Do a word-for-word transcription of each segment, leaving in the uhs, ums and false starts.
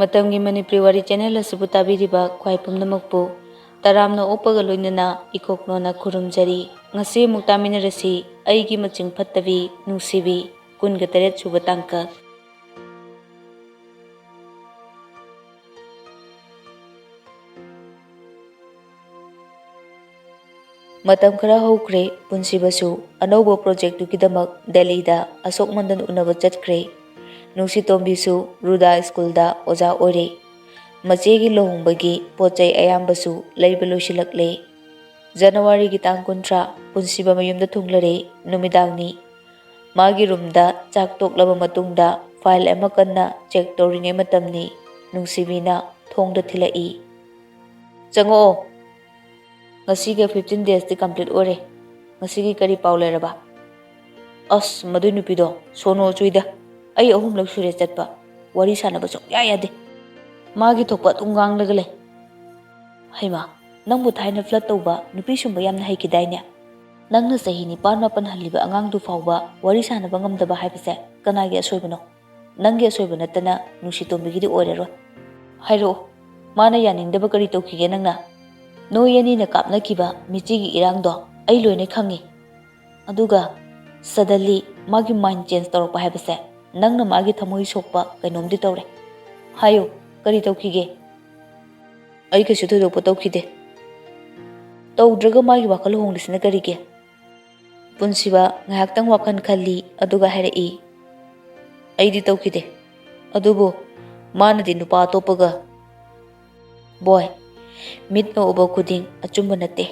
ꯃꯇꯝꯒꯤ ꯃꯅꯤꯄꯨꯔꯤ ꯋꯥꯔꯤ ꯆꯦꯅꯦꯜ ꯑꯁꯤꯕꯨ ꯇꯥꯕꯤꯔꯤꯕ ꯈ꯭ꯋꯥꯏ ꯄꯨꯝꯅꯃꯛꯄꯨ ꯇꯔꯥꯝꯅ ꯑꯣꯛꯄꯒ ꯂꯣꯏꯅꯅ ꯏꯀꯣꯛꯅꯣꯅ ꯈꯨꯔꯨꯝꯖꯔꯤ꯫ ꯉꯁꯤ ꯑꯃꯨꯛ ꯇꯥꯃꯤꯟꯅꯔꯁꯤ, ꯑꯩꯒꯤ ꯃꯆꯤꯡ ꯐꯠꯇꯕꯤ ꯅꯨꯡꯁꯤꯕꯤ, ꯀꯨꯟꯒ ꯇꯔꯦꯠ ꯁꯨꯕ ꯇꯥꯡꯀꯛ꯫ ꯃꯇꯝ ꯈꯔ ꯍꯧꯈ꯭ꯔꯦ, ꯄꯨꯟꯁꯤꯕꯁꯨ ꯑꯅꯧꯕ ꯄ꯭ꯔꯣꯖꯦꯛꯇꯨꯒꯤꯗꯃꯛ ꯗꯦꯜꯂꯤꯗ ꯑꯁꯣꯛ ꯃꯟꯗꯟ ꯎꯅꯕ ꯆꯠꯈ꯭ꯔꯦ꯫ ꯅꯨꯡꯁꯤꯇꯣꯝꯕꯤꯁꯨ ꯔꯨꯗꯥ ꯁ꯭ꯀꯨꯜꯗ ꯑꯣꯖꯥ ꯑꯣꯏꯔꯦ꯫ ꯃꯆꯦꯒꯤ ꯂꯨꯍꯣꯡꯕꯒꯤ ꯄꯣꯠ ꯆꯩ ꯑꯌꯥꯝꯕꯁꯨ ꯂꯩꯕ ꯂꯣꯏꯁꯤꯜꯂꯛꯂꯦ꯫ ꯖꯅꯋꯥꯔꯤꯒꯤ ꯇꯥꯡ ꯀꯨꯟꯊ꯭ꯔꯥ, ꯄꯨꯟꯁꯤꯕ ꯃꯌꯨꯝꯗ ꯊꯨꯡꯂꯔꯦ꯫ ꯅꯨꯃꯤꯗꯥꯡꯅꯤ꯫ ꯃꯥꯒꯤ ꯔꯨꯝꯗ ꯆꯥꯛ ꯇꯣꯛꯂꯕ ꯃꯇꯨꯡꯗ ꯐꯥꯏꯜ ꯑꯃ ꯀꯟꯅ ꯆꯦꯛ ꯇꯧꯔꯤꯉꯩ ꯃꯇꯝꯅꯤ꯫ ꯅꯨꯡꯁꯤꯕꯤꯅ ꯊꯣꯡꯗ ꯊꯤꯜꯂꯛꯏ꯫ "ꯆꯪꯉꯛꯑꯣ꯫ ꯉꯁꯤꯒ ꯐꯤꯐꯇꯤꯟ ꯗꯦꯖꯇꯤ ꯀꯝꯄ꯭ꯂꯤꯠ ꯑꯣꯏꯔꯦ꯫ ꯉꯁꯤꯒꯤ ꯀꯔꯤ ꯄꯥꯎ ꯂꯩꯔꯕ?" "ꯑꯁ, ꯃꯗꯨꯏ ꯅꯨꯄꯤꯗꯣ ꯁꯣꯅꯣ ꯆꯨꯏꯗ꯫ ꯑꯩ ꯑꯍꯨꯝꯂꯛ ꯁꯨꯔꯦ ꯆꯠꯄ꯫ ꯋꯥꯔꯤ ꯁꯥꯟꯅꯕ ꯁꯨꯡꯌꯥ ꯌꯥꯗꯦ꯫ ꯃꯥꯒꯤ ꯊꯣꯛꯄ ꯑꯗꯨꯝ ꯉꯥꯡꯂꯒ ꯂꯩ꯫" "ꯍꯩꯃꯥ, ꯅꯪꯕꯨ ꯊꯥꯏꯅ ꯐ꯭ꯂꯠ ꯇꯧꯕ, ꯅꯨꯄꯤ ꯁꯨꯝꯕ ꯌꯥꯝꯅ ꯍꯩꯈꯤꯗꯥꯏꯅꯦ? ꯅꯪꯅ ꯆꯍꯤ ꯅꯤꯄꯥꯟ ꯃꯥꯄꯟ ꯍꯜꯂꯤꯕ ꯑꯉꯥꯡꯗꯨ ꯐꯥꯎꯕ ꯋꯥꯔꯤ ꯁꯥꯟꯅꯕ ꯉꯝꯗꯕ ꯍꯥꯏꯕꯁꯦ ꯀꯅꯥꯒꯤ ꯑꯁꯣꯏꯕꯅꯣ? ꯅꯪꯒꯤ ꯑꯁꯣꯏꯕ ꯅꯠꯇꯅ ꯅꯨꯡꯁꯤꯇꯣꯝꯕꯤꯒꯤꯗꯤ ꯑꯣꯏꯔꯔꯣꯏ꯫ ꯍꯥꯏꯔꯛꯑꯣ, ꯃꯥꯅ ꯌꯥꯅꯤꯡꯗꯕ ꯀꯔꯤ ꯇꯧꯈꯤꯒꯦ ꯅꯪꯅ?" "ꯅꯣꯏ ꯑꯅꯤꯅ ꯀꯥꯞꯅꯈꯤꯕ ꯃꯤꯆꯤꯒꯤ ꯏꯔꯥꯡꯗꯣ ꯑꯩ ꯂꯣꯏꯅ ꯈꯪꯉꯤ꯫ ꯑꯗꯨꯒ suddenly ꯃꯥꯒꯤ ꯃꯥꯏꯟ ꯆꯦꯟꯖ ꯇꯧꯔꯛꯄ ꯍꯥꯏꯕꯁꯦ, ꯅꯪꯅ ꯃꯥꯒꯤ ꯊꯃꯣꯏ ꯁꯣꯛꯄ ꯀꯩꯅꯣꯝꯗꯤ ꯇꯧꯔꯦ꯫ ꯍꯥꯏꯌꯨ, ꯀꯔꯤ ꯇꯧꯈꯤꯒꯦ?" "ꯑꯩ ꯀꯩꯁꯨ ꯊꯣꯏꯗꯣꯛꯄ ꯇꯧꯈꯤꯗꯦ꯫" "ꯇꯧꯗ꯭ꯔꯒ ꯃꯥꯒꯤ ꯋꯥꯈꯜ ꯍꯣꯡꯂꯤꯁꯤꯅ ꯀꯔꯤꯒꯤ?" ꯄꯨꯟꯁꯤꯕ ꯉꯥꯏꯍꯥꯛꯇꯪ ꯋꯥꯈꯜ ꯈꯜꯂꯤ, ꯑꯗꯨꯒ ꯍꯥꯏꯔꯛꯏ, "ꯑꯩꯗꯤ ꯇꯧꯈꯤꯗꯦ꯫ ꯑꯗꯨꯕꯨ ꯃꯥꯅꯗꯤ ꯅꯨꯄꯥ ꯑꯇꯣꯞꯄꯒ꯫" ꯕꯣꯏ, ꯃꯤꯠꯅ ꯎꯕ ꯈꯨꯗꯤꯡ ꯑꯆꯨꯝꯕ ꯅꯠꯇꯦ꯫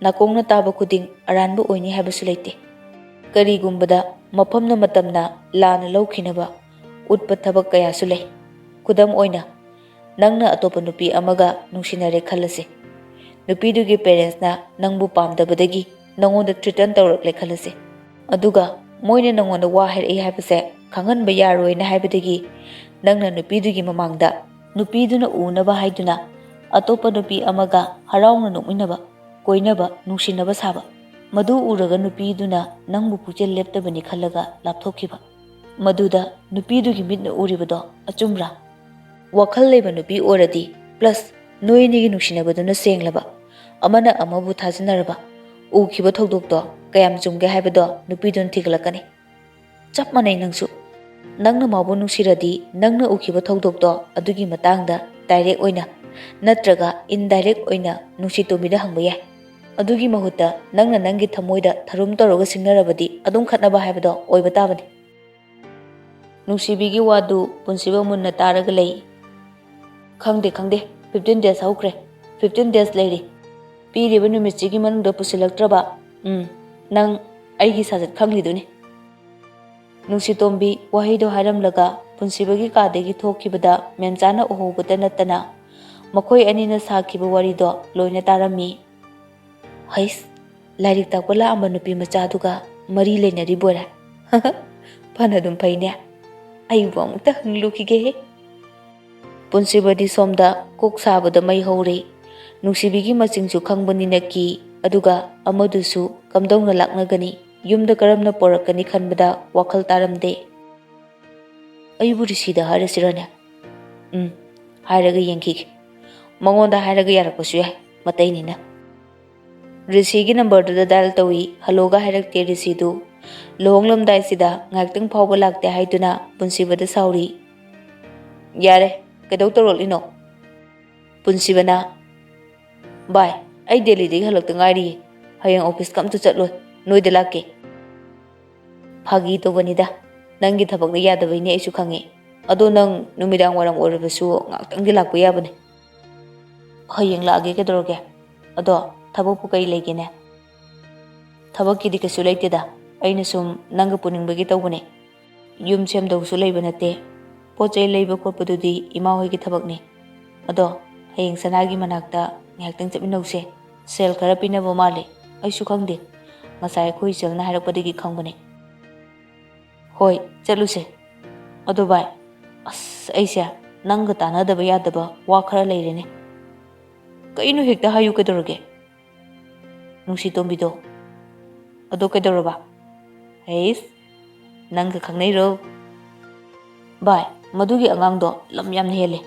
ꯅꯥꯀꯣꯡꯅ ꯇꯥꯕ ꯈꯨꯗꯤꯡ ꯑꯔꯥꯟꯕ ꯑꯣꯏꯅꯤ ꯍꯥꯏꯕꯁꯨ ꯂꯩꯇꯦ꯫ ꯀꯔꯤꯒꯨꯝꯕꯗ ꯃꯐꯝꯅ ꯃꯇꯝꯅ ꯂꯥꯟꯅ ꯂꯧꯈꯤꯅꯕ ꯎꯠꯄ ꯊꯕꯛ ꯀꯌꯥꯁꯨ ꯂꯩ꯫ ꯈꯨꯗꯝ ꯑꯣꯏꯅ, ꯅꯪꯅ ꯑꯇꯣꯞꯄ ꯅꯨꯄꯤ ꯑꯃꯒ ꯅꯨꯡꯁꯤꯅꯔꯦ ꯈꯜꯂꯁꯤ꯫ ꯅꯨꯄꯤꯗꯨꯒꯤ ꯄꯦꯔꯦꯟꯁꯅ ꯅꯪꯕꯨ ꯄꯥꯝꯗꯕꯗꯒꯤ ꯅꯪꯉꯣꯟꯗ ꯊ꯭ꯔꯤꯇꯟ ꯇꯧꯔꯛꯂꯦ ꯈꯜꯂꯁꯤ꯫ ꯑꯗꯨꯒ ꯃꯣꯏꯅ ꯅꯪꯉꯣꯟꯗ ꯋꯥ ꯍꯥꯏꯔꯛꯏ ꯍꯥꯏꯕꯁꯦ ꯈꯪꯍꯟꯕ ꯌꯥꯔꯣꯏꯅ ꯍꯥꯏꯕꯗꯒꯤ ꯅꯪꯅ ꯅꯨꯄꯤꯗꯨꯒꯤ ꯃꯃꯥꯡꯗ ꯅꯨꯄꯤꯗꯨꯅ ꯎꯅꯕ ꯍꯥꯏꯗꯨꯅ ꯑꯇꯣꯞꯄ ꯅꯨꯄꯤ ꯑꯃꯒ ꯍꯔꯥꯎꯅ ꯅꯣꯛꯃꯤꯟꯅꯕ, ꯀꯣꯏꯅꯕ, ꯅꯨꯡꯁꯤꯅꯕ ꯁꯥꯕ꯫ ꯃꯗꯨ ꯎꯔꯒ ꯅꯨꯄꯤꯗꯨꯅ ꯅꯪꯕꯨ ꯄꯨꯛꯆꯦꯜ ꯂꯦꯞꯇꯕꯅꯤ ꯈꯜꯂꯒ ꯂꯥꯞꯊꯣꯛꯈꯤꯕ꯫ ꯃꯗꯨꯗ ꯅꯨꯄꯤꯗꯨꯒꯤ ꯃꯤꯠꯅ ꯎꯔꯤꯕꯗꯣ ꯑꯆꯨꯝꯕ꯭ꯔꯥ? ꯋꯥꯈꯜ ꯂꯩꯕ ꯅꯨꯄꯤ ꯑꯣꯏꯔꯗꯤ, plus ꯅꯣꯏ ꯑꯅꯤꯒꯤ ꯅꯨꯡꯁꯤꯅꯕꯗꯨꯅ ꯁꯦꯡꯂꯕ, ꯑꯃꯅ ꯑꯃꯕꯨ ꯊꯥꯖꯅꯔꯕ, ꯎꯈꯤꯕ ꯊꯧꯗꯣꯛꯇꯣ ꯀꯌꯥꯝ ꯆꯨꯝꯒꯦ ꯍꯥꯏꯕꯗꯣ ꯅꯨꯄꯤꯗꯨꯅ ꯊꯤꯒꯠꯂꯛꯀꯅꯤ꯫ ꯆꯞ ꯃꯥꯟꯅꯩ ꯅꯪꯁꯨ꯫ ꯅꯪꯅ ꯃꯥꯕꯨ ꯅꯨꯡꯁꯤꯔꯗꯤ, ꯅꯪꯅ ꯎꯈꯤꯕ ꯊꯧꯗꯣꯛꯇꯣ ꯑꯗꯨꯒꯤ ꯃꯇꯥꯡꯗ direct ꯑꯣꯏꯅ ꯅꯠꯇ꯭ꯔꯒ indirect ꯑꯣꯏꯅ ꯅꯨꯡꯁꯤ ꯇꯣꯝꯕꯤꯗ ꯍꯪꯕ ꯌꯥꯏ꯫ ꯑꯗꯨꯒꯤ ꯃꯍꯨꯠꯇ ꯅꯪꯅ ꯅꯪꯒꯤ ꯊꯃꯣꯏꯗ ꯊꯔꯨꯝ ꯇꯧꯔꯒ ꯁꯤꯡꯅꯔꯕꯗꯤ ꯑꯗꯨꯝ ꯈꯠꯅꯕ ꯍꯥꯏꯕꯗꯣ ꯑꯣꯏꯕ ꯇꯥꯕꯅꯤ꯫ ꯅꯨꯡꯁꯤꯕꯤꯒꯤ ꯋꯥꯗꯨ ꯄꯨꯟꯁꯤꯕ ꯃꯨꯟꯅ ꯇꯥꯔꯒ ꯂꯩ꯫ "ꯈꯪꯗꯦ, ꯈꯪꯗꯦ, fifteen days ꯍꯧꯈ꯭ꯔꯦ꯫ Fifteen days ꯂꯩꯔꯤ꯫ ꯄꯤꯔꯤꯕ ꯅꯨꯃꯤꯠꯁꯤꯒꯤ ꯃꯅꯨꯡꯗ ꯄꯨꯁꯤꯜꯂꯛꯇ꯭ꯔꯕ, ꯎꯝ, ꯅꯪ ꯑꯩꯒꯤ ꯁꯥꯖꯠ ꯈꯪꯂꯤꯗꯨꯅꯤ꯫" ꯅꯨꯡꯁꯤꯇꯣꯝꯕꯤ ꯋꯥꯍꯩꯗꯣ ꯍꯥꯏꯔꯝꯂꯒ ꯄꯨꯟꯁꯤꯕꯒꯤ ꯀꯥꯗꯒꯤ ꯊꯣꯛꯈꯤꯕꯗ ꯃꯦꯝꯆꯥꯅ ꯎꯍꯧꯕꯇ ꯅꯠꯇꯅ ꯃꯈꯣꯏ ꯑꯅꯤꯅ ꯁꯥꯈꯤꯕ ꯋꯥꯔꯤꯗꯣ ꯂꯣꯏꯅ ꯇꯥꯔꯝꯃꯤ꯫ "ꯍꯩꯁ, ꯂꯥꯏꯔꯤꯛ ꯇꯥꯛꯄ ꯂꯥꯛꯑꯝꯕ ꯅꯨꯄꯤ ꯃꯆꯥꯗꯨꯒ ꯃꯔꯤ ꯂꯩꯅꯔꯤꯕꯣꯏꯔꯦ꯫ ꯐꯅ ꯑꯗꯨꯝ ꯐꯩꯅꯦ꯫ ꯑꯩꯕꯨ ꯑꯃꯨꯛꯇ ꯍꯪꯂꯨꯈꯤꯒꯦꯍꯦ꯫" ꯄꯨꯟꯁꯤꯕꯗꯤ ꯁꯣꯝꯗ ꯀꯣꯛ ꯁꯥꯕꯗ ꯃꯩ ꯍꯧꯔꯦ꯫ ꯅꯨꯡꯁꯤꯕꯤꯒꯤ ꯃꯆꯤꯡꯁꯨ ꯈꯪꯕꯅꯤꯅ ꯀꯤ, ꯑꯗꯨꯒ ꯑꯃꯗꯨꯁꯨ ꯀꯝꯗꯧꯅ ꯂꯥꯛꯅꯒꯅꯤ, ꯌꯨꯝꯗ ꯀꯔꯝꯅ ꯄꯣꯔꯛꯀꯅꯤ ꯈꯟꯕꯗ ꯋꯥꯈꯜ ꯇꯥꯔꯝꯗꯦ꯫ "ꯑꯩꯕꯨ ꯔꯤꯁꯤꯗ ꯍꯥꯏꯔꯁꯤꯔꯅꯦ?" "ꯎꯝ, ꯍꯥꯏꯔꯒ ꯌꯦꯡꯈꯤꯒꯦ꯫ ꯃꯉꯣꯟꯗ ꯍꯥꯏꯔꯒ ꯌꯥꯔꯛꯄꯁꯨ ꯌꯥꯏ, ꯃꯇꯩꯅꯤꯅ꯫" ꯔꯤꯁꯤꯒꯤ ꯅꯝꯕꯔꯗꯨꯗ dial ꯇꯧꯏ꯫ ꯍꯜꯂꯣꯒ ꯍꯥꯏꯔꯛꯇꯦ ꯔꯤꯁꯤꯗꯨ꯫ ꯂꯨꯍꯣꯡꯂꯝꯗꯥꯏꯁꯤꯗ ꯉꯥꯏꯍꯥꯛꯇꯪ ꯐꯥꯎꯕ ꯂꯥꯛꯇꯦ ꯍꯥꯏꯗꯨꯅ ꯄꯨꯟꯁꯤꯕꯗ ꯁꯥꯎꯔꯤ꯫ "ꯌꯥꯔꯦ, ꯀꯩꯗꯧ ꯇꯧꯔꯛꯂꯤꯅꯣ?" ꯄꯨꯟꯁꯤꯕꯅ, "ꯚꯥꯏ, ꯑꯩ ꯗꯦꯜꯂꯤꯗꯒꯤ ꯍꯜꯂꯛꯇ ꯉꯥꯏꯔꯤꯌꯦ꯫ ꯍꯌꯦꯡ ꯑꯣꯐꯤꯁꯀ ꯑꯝꯇ ꯆꯠꯂꯣꯏ, ꯅꯣꯏꯗ ꯂꯥꯛꯀꯦ꯫" "ꯐꯥꯒꯤ ꯇꯧꯕꯅꯤꯗ, ꯅꯪꯒꯤ ꯊꯕꯛꯅ ꯌꯥꯗꯕꯩꯅꯦ ꯑꯩꯁꯨ ꯈꯪꯉꯦ꯫ ꯑꯗꯣ ꯅꯪ ꯅꯨꯃꯤꯗꯥꯡ ꯋꯥꯏꯔꯝ ꯑꯣꯏꯔꯕꯁꯨ ꯉꯥꯛꯇꯪꯗꯤ ꯂꯥꯛꯄ ꯌꯥꯕꯅꯦ꯫" "ꯍꯌꯦꯡ ꯂꯥꯛꯑꯒꯦ, ꯀꯩꯗꯧꯔꯒꯦ? ꯑꯗꯣ ꯊꯕꯛꯄꯨ ꯀꯔꯤ ꯂꯩꯒꯦꯅꯦ?" "ꯊꯕꯛꯀꯤꯗꯤ ꯀꯩꯁꯨ ꯂꯩꯇꯦꯗ, ꯑꯩꯅ ꯁꯨꯝ ꯅꯪꯒ ꯄꯨꯅꯤꯡꯕꯒꯤ ꯇꯧꯕꯅꯦ꯫ ꯌꯨꯝ ꯁꯦꯝꯗꯧꯁꯨ ꯂꯩꯕ ꯅꯠꯇꯦ꯫ ꯄꯣꯠ ꯆꯩ ꯂꯩꯕ ꯈꯣꯠꯄꯗꯨꯗꯤ ꯏꯃꯥ ꯍꯣꯏꯒꯤ ꯊꯕꯛꯅꯤ꯫ ꯑꯗꯣ ꯍꯌꯦꯡ ꯁꯅꯥꯒꯤ ꯃꯅꯥꯛꯇ ꯉꯥꯏꯍꯥꯛꯇꯪ ꯆꯠꯃꯤꯟꯅꯧꯁꯦ꯫ ꯁꯦꯜ ꯈꯔ ꯄꯤꯅꯕ ꯃꯥꯜꯂꯦ, ꯑꯩꯁꯨ ꯈꯪꯗꯦ꯫ ꯉꯁꯥꯏ ꯑꯩꯈꯣꯏ ꯏꯆꯜꯅ ꯍꯥꯏꯔꯛꯄꯗꯒꯤ ꯈꯪꯕꯅꯦ꯫" "ꯍꯣꯏ, ꯆꯠꯂꯨꯁꯦ꯫ ꯑꯗꯣ ꯚꯥꯏ, ꯑꯁ, ꯑꯩꯁꯦ ꯅꯪꯒ ꯇꯥꯟꯅꯗꯕ ꯌꯥꯗꯕ ꯋꯥ ꯈꯔ ꯂꯩꯔꯦꯅꯦ꯫" "ꯀꯩꯅꯣ, ꯍꯦꯛꯇ ꯍꯥꯏꯌꯨ, ꯀꯩꯗꯧꯔꯒꯦ?" "ꯅꯨꯡꯁꯤ ꯇꯣꯝꯕꯤꯗꯣ꯫" "ꯑꯗꯣ ꯀꯩꯗꯧꯔꯕ?" "ꯍꯩꯁ, ꯅꯪꯒ ꯈꯪꯅꯩꯔꯣ?" "ꯚꯥꯏ, ꯃꯗꯨꯒꯤ ꯑꯉꯥꯡꯗꯣ ꯂꯝ ꯌꯥꯝꯅ ꯍꯦꯜꯂꯦ꯫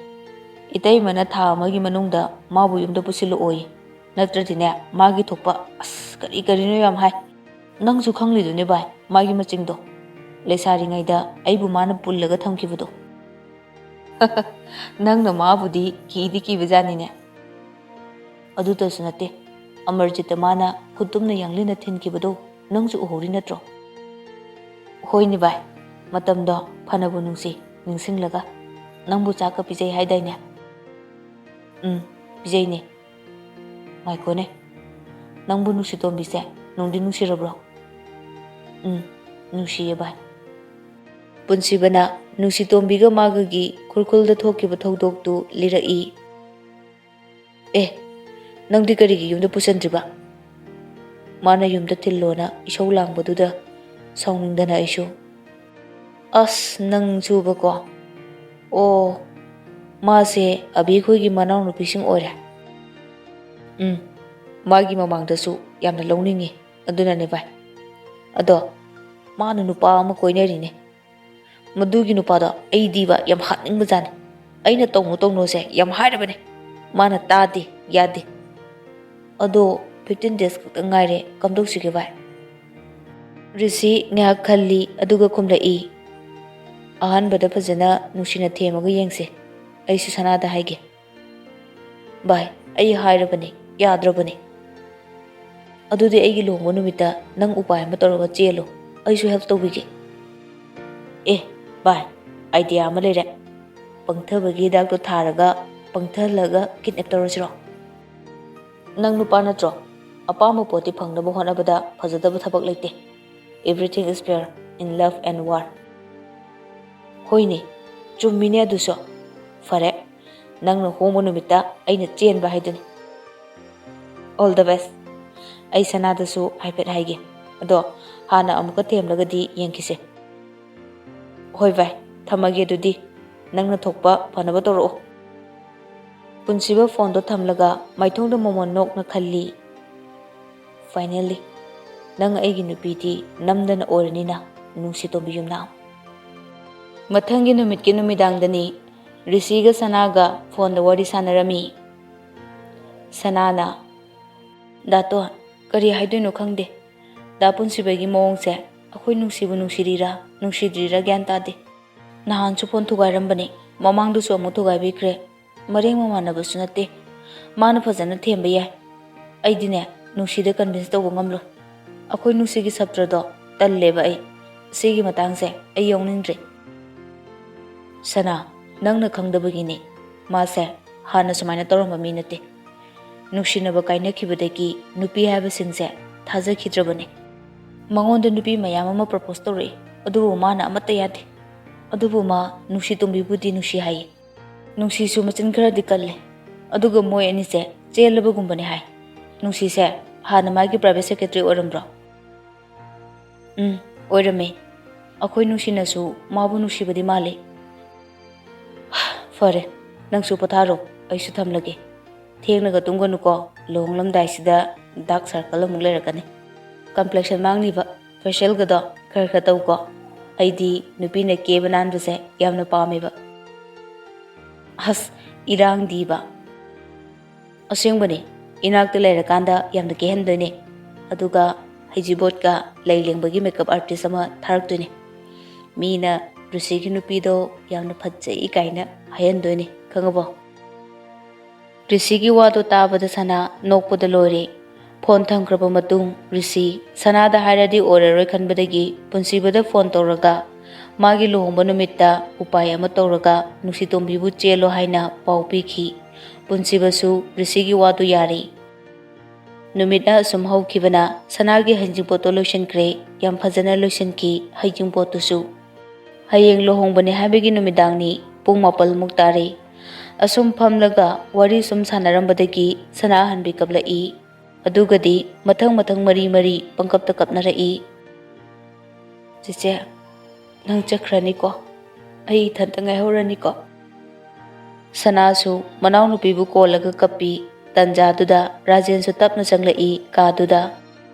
ꯏꯇꯩꯃꯅ ꯊꯥ ꯑꯃꯒꯤ ꯃꯅꯨꯡꯗ ꯃꯥꯕꯨ ꯌꯨꯝꯗ ꯄꯨꯁꯤꯜꯂꯛꯑꯣꯌꯦ꯫ ꯅꯠꯇ꯭ꯔꯗꯤꯅꯦ, ꯃꯥꯒꯤ ꯊꯣꯛꯄ ꯑꯁ ꯀꯔꯤ ꯀꯔꯤꯅꯣ ꯌꯥꯝ ꯍꯥꯏ꯫ ꯅꯪꯁꯨ ꯈꯪꯂꯤꯗꯨꯅꯦ ꯚꯥꯏ, ꯃꯥꯒꯤ ꯃꯆꯤꯡꯗꯣ꯫ ꯂꯩꯁꯥꯔꯤꯉꯩꯗ ꯑꯩꯕꯨ ꯃꯥꯅ ꯄꯨꯜꯂꯒ ꯊꯝꯈꯤꯕꯗꯣ꯫ ꯅꯪꯅ ꯃꯥꯕꯨꯗꯤ ꯀꯤꯗꯤ ꯀꯤꯕꯖꯥꯠꯅꯤꯅꯦ꯫ ꯑꯗꯨꯇꯁꯨ ꯅꯠꯇꯦ, ꯑꯃꯔꯖꯤꯠꯇ ꯃꯥꯅ ꯈꯨꯠꯇꯨꯝꯅ ꯌꯥꯡꯂꯦꯟꯅ ꯊꯤꯟꯈꯤꯕꯗꯣ ꯅꯪꯁꯨ ꯎꯍꯧꯔꯤ ꯅꯠꯇ꯭ꯔꯣ? ꯍꯣꯏꯅꯦ ꯚꯥꯏ, ꯃꯇꯝꯗꯣ ꯐꯅꯕꯨ ꯅꯨꯡꯁꯤ, ꯅꯤꯡꯁꯤꯡꯂꯒ꯫ ꯅꯪꯕꯨ ꯆꯥꯛꯀ ꯄꯤꯖꯩ ꯍꯥꯏꯗꯥꯏꯅꯦ? ꯎꯝ, ꯄꯤꯖꯩꯅꯦ꯫ ꯉꯥꯏꯈꯣꯅꯦ, ꯅꯪꯕꯨ ꯅꯨꯡꯁꯤꯇꯣꯝꯕꯤꯁꯦ ꯅꯨꯡꯗꯤ ꯅꯨꯡꯁꯤꯔꯕ꯭ꯔꯣ? ꯎꯝ, ꯅꯨꯡꯁꯤꯌꯦ ꯚꯥꯏ꯫ ꯄꯨꯟꯁꯤꯕꯅ ꯅꯨꯡꯁꯤꯇꯣꯝꯕꯤꯒ ꯃꯥꯒꯒꯤ ꯈꯨꯔꯈꯨꯜꯗ ꯊꯣꯛꯈꯤꯕ ꯊꯧꯗꯣꯛꯇꯨ ꯂꯤꯔꯛꯏ꯫ "ꯑꯦ, ꯅꯪꯗꯤ ꯀꯔꯤꯒꯤ ꯌꯨꯝꯗ ꯄꯨꯁꯟꯗ꯭ꯔꯤꯕ?" ꯃꯥꯅ ꯌꯨꯝꯗ ꯊꯤꯜꯂꯣꯅ ꯏꯁꯧ ꯂꯥꯡꯕꯗꯨꯗ ꯁꯥꯎꯅꯤꯡꯗꯅ ꯑꯩꯁꯨ, "ꯑꯁ, ꯅꯪꯁꯨꯕꯀꯣ꯫ ꯑꯣ, ꯃꯥꯁꯦ ꯑꯕꯤꯈꯣꯏꯒꯤ ꯃꯅꯥꯎꯅꯨꯄꯤꯁꯤꯡ ꯑꯣꯏꯔꯦ꯫ ꯎꯝ, ꯃꯥꯒꯤ ꯃꯃꯥꯡꯗꯁꯨ ꯌꯥꯝꯅ ꯂꯧꯅꯤꯡꯉꯤ, ꯑꯗꯨꯅꯅꯦ ꯚꯥꯏ꯫ ꯑꯗꯣ ꯃꯥꯅ ꯅꯨꯄꯥ ꯑꯃ ꯀꯣꯏꯅꯔꯤꯅꯦ꯫ ꯃꯗꯨꯒꯤ ꯅꯨꯄꯥꯗꯣ ꯑꯩꯗꯤꯕ ꯌꯥꯝ ꯍꯥꯠꯅꯤꯡꯕꯖꯥꯠꯅꯤ꯫ ꯑꯩꯅ ꯇꯧꯅꯨ ꯇꯧꯅꯨꯁꯦ ꯌꯥꯝ ꯍꯥꯏꯔꯕꯅꯦ, ꯃꯥꯅ ꯇꯥꯗꯦ, ꯌꯥꯗꯦ꯫ ꯑꯗꯣ fifteen days ꯈꯛꯇ ꯉꯥꯏꯔꯦ, ꯀꯝꯗꯧꯁꯤꯒꯦ ꯚꯥꯏ?" ꯔꯤꯁꯤ ꯉꯥꯏꯍꯥꯛ ꯈꯜꯂꯤ, ꯑꯗꯨꯒ ꯈꯨꯝꯂꯛꯏ꯫ "ꯑꯍꯥꯟꯕꯗ ꯐꯖꯅ ꯅꯨꯡꯁꯤꯅ ꯊꯦꯝꯃꯒ ꯌꯦꯡꯁꯦ꯫ ꯑꯩꯁꯨ ꯁꯅꯥꯗ ꯍꯥꯏꯒꯦ꯫" "ꯚꯥꯏ, ꯑꯩ ꯍꯥꯏꯔꯕꯅꯦ, ꯌꯥꯗ꯭ꯔꯕꯅꯦ꯫" "ꯑꯗꯨꯗꯤ ꯑꯩꯒꯤ ꯂꯨꯍꯣꯡꯕ ꯅꯨꯃꯤꯠꯇ ꯅꯪ ꯎꯄꯥꯏ ꯑꯃ ꯇꯧꯔꯒ ꯆꯦꯜꯂꯣ, ꯑꯩꯁꯨ help ꯇꯧꯕꯤꯒꯦ꯫" "ꯑꯦ ꯚꯥꯏ, idea ꯑꯃ ꯂꯩꯔꯦ꯫ ꯄꯪꯊꯕꯒꯤ ꯍꯤꯗꯥꯛꯇꯣ ꯊꯥꯔꯒ ꯄꯪꯊꯍꯜꯂꯒ kidnap ꯇꯧꯔꯁꯤꯔꯣ?" "ꯅꯪ ꯅꯨꯄꯥ ꯅꯠꯇ꯭ꯔꯣ? ꯑꯄꯥꯝꯕ ꯄꯣꯠꯇꯤ ꯐꯪꯅꯕ ꯍꯣꯠꯅꯕꯗ ꯐꯖꯗꯕ ꯊꯕꯛ ꯂꯩꯇꯦ꯫ Everything is fair in love and war꯫" "ꯍꯣꯏꯅꯦ, ꯆꯨꯝꯃꯤꯅꯦ ꯑꯗꯨꯁꯨ꯫ ꯐꯔꯦ, ꯅꯪꯅ ꯍꯣꯡꯕ ꯅꯨꯃꯤꯠꯇ ꯑꯩꯅ ꯆꯦꯟꯕ ꯍꯥꯏꯗꯨꯅꯤ꯫ All the best꯫ ꯑꯩ ꯁꯅꯥꯗꯁꯨ ꯍꯥꯏꯐꯦꯠ ꯍꯥꯏꯒꯦ꯫ ꯑꯗꯣ ꯍꯥꯟꯅ ꯑꯃꯨꯛꯀ ꯊꯦꯝꯂꯒꯗꯤ ꯌꯦꯡꯈꯤꯁꯦ꯫" "ꯍꯣꯏ ꯚꯥꯏ, ꯊꯝꯃꯒꯦ ꯑꯗꯨꯗꯤ꯫ ꯅꯪꯅ ꯊꯣꯛꯄ ꯐꯅꯕ ꯇꯧꯔꯛꯑꯣ꯫" ꯄꯨꯟꯁꯤꯕ ꯐꯣꯟꯗꯣ ꯊꯝꯂꯒ ꯃꯥꯏꯊꯣꯡꯗ ꯃꯣꯃꯣꯟ ꯅꯣꯛꯅ ꯈꯜꯂꯤ꯫ "Finally, ꯅꯪ ꯑꯩꯒꯤ ꯅꯨꯄꯤꯗꯤ ꯅꯝꯗꯅ ꯑꯣꯏꯔꯅꯤꯅ, ꯅꯨꯡꯁꯤꯇꯣꯝꯕꯤ ꯌꯨꯝꯅꯥꯝ꯫" ꯃꯊꯪꯒꯤ ꯅꯨꯃꯤꯠꯀꯤ ꯅꯨꯃꯤꯗꯥꯡꯗꯅꯤ ꯔꯤꯁꯤꯒ ꯁꯅꯥꯒ ꯐꯣꯟꯗ ꯋꯥꯔꯤ ꯁꯥꯟꯅꯔꯝꯃꯤ꯫ ꯁꯅꯥꯅ, "ꯗꯥꯇꯣꯟ, ꯀꯔꯤ ꯍꯥꯏꯗꯣꯏꯅꯣ ꯈꯪꯗꯦ꯫ ꯗꯥ ꯄꯨꯟꯁꯤꯕꯒꯤ ꯃꯑꯣꯡꯁꯦ ꯑꯩꯈꯣꯏ ꯅꯨꯡꯁꯤꯕꯨ ꯅꯨꯡꯁꯤꯔꯤꯔꯥ ꯅꯨꯡꯁꯤꯗ꯭ꯔꯤꯔꯥ ꯒ꯭ꯌꯥꯟ ꯇꯥꯗꯦ꯫ ꯅꯍꯥꯟꯁꯨ ꯐꯣꯟ ꯊꯨꯒꯥꯏꯔꯝꯕꯅꯤ, ꯃꯃꯥꯡꯗꯁꯨ ꯑꯃꯨꯛ ꯊꯨꯒꯥꯏꯕꯤꯈ꯭ꯔꯦ꯫ ꯃꯔꯦꯡ ꯃꯃꯥꯟꯅꯕꯁꯨ ꯅꯠꯇꯦ꯫ ꯃꯥꯅ ꯐꯖꯅ ꯊꯦꯝꯕ ꯌꯥꯏ꯫ ꯑꯩꯗꯤꯅꯦ, ꯅꯨꯡꯁꯤꯗ convince ꯇꯧꯕ ꯉꯝꯂꯣꯏ꯫ ꯑꯩꯈꯣꯏ ꯅꯨꯡꯁꯤꯒꯤ ꯁꯞꯇ꯭ꯔꯗꯣ ꯇꯜꯂꯦꯕ ꯑꯩ꯫ ꯁꯤꯒꯤ ꯃꯇꯥꯡꯁꯦ ꯑꯩ ꯌꯥꯎꯅꯤꯡꯗ꯭ꯔꯦ꯫" "ꯁꯅꯥ, ꯅꯪꯅ ꯈꯪꯗꯕꯒꯤꯅꯤ꯫ ꯃꯥꯁꯦ ꯍꯥꯟꯅ ꯁꯨꯃꯥꯏꯅ ꯇꯧꯔꯝꯕ ꯃꯤ ꯅꯠꯇꯦ꯫ ꯅꯨꯡꯁꯤꯅꯕ ꯀꯥꯏꯅꯈꯤꯕꯗꯒꯤ ꯅꯨꯄꯤ ꯍꯥꯏꯕꯁꯤꯡꯁꯦ ꯊꯥꯖꯈꯤꯗ꯭ꯔꯕꯅꯤ꯫ ꯃꯉꯣꯟꯗ ꯅꯨꯄꯤ ꯃꯌꯥꯝ ꯑꯃ propose ꯇꯧꯔꯛꯏ, ꯑꯗꯨꯕꯨ ꯃꯥꯅ ꯑꯃꯠꯇ ꯌꯥꯗꯦ꯫ ꯑꯗꯨꯕꯨ ꯃꯥ ꯅꯨꯡꯁꯤ ꯇꯣꯝꯕꯤꯕꯨꯗꯤ ꯅꯨꯡꯁꯤ ꯍꯥꯏꯌꯦ꯫ ꯅꯨꯡꯁꯤꯁꯨ ꯃꯆꯤꯟ ꯈꯔꯗꯤ ꯀꯜꯂꯦ, ꯑꯗꯨꯒ ꯃꯣꯏ ꯑꯅꯤꯁꯦ ꯆꯦꯜꯂꯕꯒꯨꯝꯕꯅꯦ ꯍꯥꯏ꯫ ꯅꯨꯡꯁꯤꯁꯦ ꯍꯥꯟꯅ ꯃꯥꯒꯤ private secretary ꯑꯣꯏꯔꯝꯕ꯭ꯔꯣ?" "ꯎꯝ, ꯑꯣꯏꯔꯝꯃꯦ꯫ ꯑꯩꯈꯣꯏ ꯅꯨꯡꯁꯤꯅꯁꯨ ꯃꯥꯕꯨ ꯅꯨꯡꯁꯤꯕꯗꯤ ꯃꯥꯜꯂꯤ꯫" "ꯐꯔꯦ, ꯅꯪꯁꯨ ꯄꯣꯊꯥꯔꯣ, ꯑꯩꯁꯨ ꯊꯝꯂꯒꯦ꯫ ꯊꯦꯡꯅꯒ ꯇꯨꯝꯒꯅꯨꯀꯣ, ꯂꯨꯍꯣꯡꯂꯝꯗꯥꯏꯁꯤꯗ dark circle ꯑꯃꯨꯛ ꯂꯩꯔꯛꯀꯅꯤ꯫ Complexion ꯃꯥꯡꯅꯤꯕ, facialꯒꯗꯣ ꯈꯔ ꯈꯔ ꯇꯧꯀꯣ꯫ ꯑꯩꯗꯤ ꯅꯨꯄꯤꯅ ꯀꯦꯕ ꯅꯥꯟꯕꯁꯦ ꯌꯥꯝꯅ ꯄꯥꯝꯃꯦꯕ꯫" "ꯑꯁ, ꯏꯔꯥꯡꯗꯤꯕ꯫ ꯑꯁꯦꯡꯕꯅꯦ, ꯏꯅꯥꯛꯇ ꯂꯩꯔꯀꯥꯟꯗ ꯌꯥꯝꯅ ꯀꯦꯍꯟꯗꯣꯏꯅꯦ꯫ ꯑꯗꯨꯒ ꯍꯩꯖꯤꯕꯣꯠꯀ ꯂꯩ ꯂꯦꯡꯕꯒꯤ makeup artist ꯑꯃ ꯊꯥꯔꯛꯇꯣꯏꯅꯦ꯫ ꯃꯤꯅ ꯔꯤꯁꯤꯒꯤ ꯅꯨꯄꯤꯗꯣ ꯌꯥꯝꯅ ꯐꯖꯩ ꯀꯥꯏꯅ ꯍꯥꯏꯍꯟꯗꯣꯏꯅꯦ, ꯈꯪꯉꯕꯣ?" ꯔꯤꯁꯤꯒꯤ ꯋꯥꯗꯣ ꯇꯥꯕꯗ ꯁꯅꯥ ꯅꯣꯛꯄꯗ ꯂꯣꯏꯔꯦ꯫ ꯐꯣꯟ ꯊꯝꯈ꯭ꯔꯕ ꯃꯇꯨꯡ ꯔꯤꯁꯤ ꯁꯅꯥꯗ ꯍꯥꯏꯔꯗꯤ ꯑꯣꯏꯔꯔꯣꯏ ꯈꯟꯕꯗꯒꯤ ꯄꯨꯟꯁꯤꯕꯗ ꯐꯣꯟ ꯇꯧꯔꯒ ꯃꯥꯒꯤ ꯂꯨꯍꯣꯡꯕ ꯅꯨꯃꯤꯠꯇ ꯎꯄꯥꯏ ꯑꯃ ꯇꯧꯔꯒ ꯅꯨꯡꯁꯤꯇꯣꯝꯕꯤꯕꯨ ꯆꯦꯜꯂꯣ ꯍꯥꯏꯅ ꯄꯥꯎ ꯄꯤꯈꯤ꯫ ꯄꯨꯟꯁꯤꯕꯁꯨ ꯔꯤꯁꯤꯒꯤ ꯋꯥꯗꯨ ꯌꯥꯔꯦ꯫ ꯅꯨꯃꯤꯠꯅ ꯑꯁꯨꯝ ꯍꯧꯈꯤꯕꯅ ꯁꯅꯥꯒꯤ ꯍꯩꯖꯤꯡꯄꯣꯠꯇꯣ ꯂꯣꯏꯁꯤꯟꯈ꯭ꯔꯦ꯫ ꯌꯥꯝ ꯐꯖꯅ ꯂꯣꯏꯁꯤꯟꯈꯤ ꯍꯩꯖꯤꯡꯄꯣꯠꯇꯨꯁꯨ꯫ ꯍꯌꯦꯡ ꯂꯨꯍꯣꯡꯕꯅꯦ ꯍꯥꯏꯕꯒꯤ ꯅꯨꯃꯤꯗꯥꯡꯅꯤ, ꯄꯨꯡ ꯃꯥꯄꯜꯃꯨꯛ ꯇꯥꯔꯦ꯫ ꯑꯁꯨꯝ ꯐꯝꯂꯒ ꯋꯥꯔꯤ ꯁꯨꯝ ꯁꯥꯟꯅꯔꯝꯕꯗꯒꯤ ꯁꯅꯥ ꯑꯍꯟꯕꯤ ꯀꯞꯂꯛꯏ꯫ ꯑꯗꯨꯒꯗꯤ ꯃꯊꯪ ꯃꯊꯪ ꯃꯔꯤ ꯃꯔꯤ ꯄꯪꯀꯞꯇ ꯀꯞꯅꯔꯛꯏ꯫ "ꯆꯦꯆꯦ, ꯅꯪ ꯆꯠꯈ꯭ꯔꯅꯤꯀꯣ? ꯑꯩ ꯏꯊꯟꯇ ꯉꯥꯏꯍꯧꯔꯅꯤꯀꯣ?" ꯁꯅꯥꯁꯨ ꯃꯅꯥꯎꯅꯨꯄꯤꯕꯨ ꯀꯣꯜꯂꯒ ꯀꯞꯄꯤ꯫ ꯇꯟꯖꯥꯗꯨꯗ ꯔꯥꯖꯦꯟꯁꯨ ꯇꯞꯅ ꯆꯪꯂꯛꯏ ꯀꯥꯗꯨꯗ꯫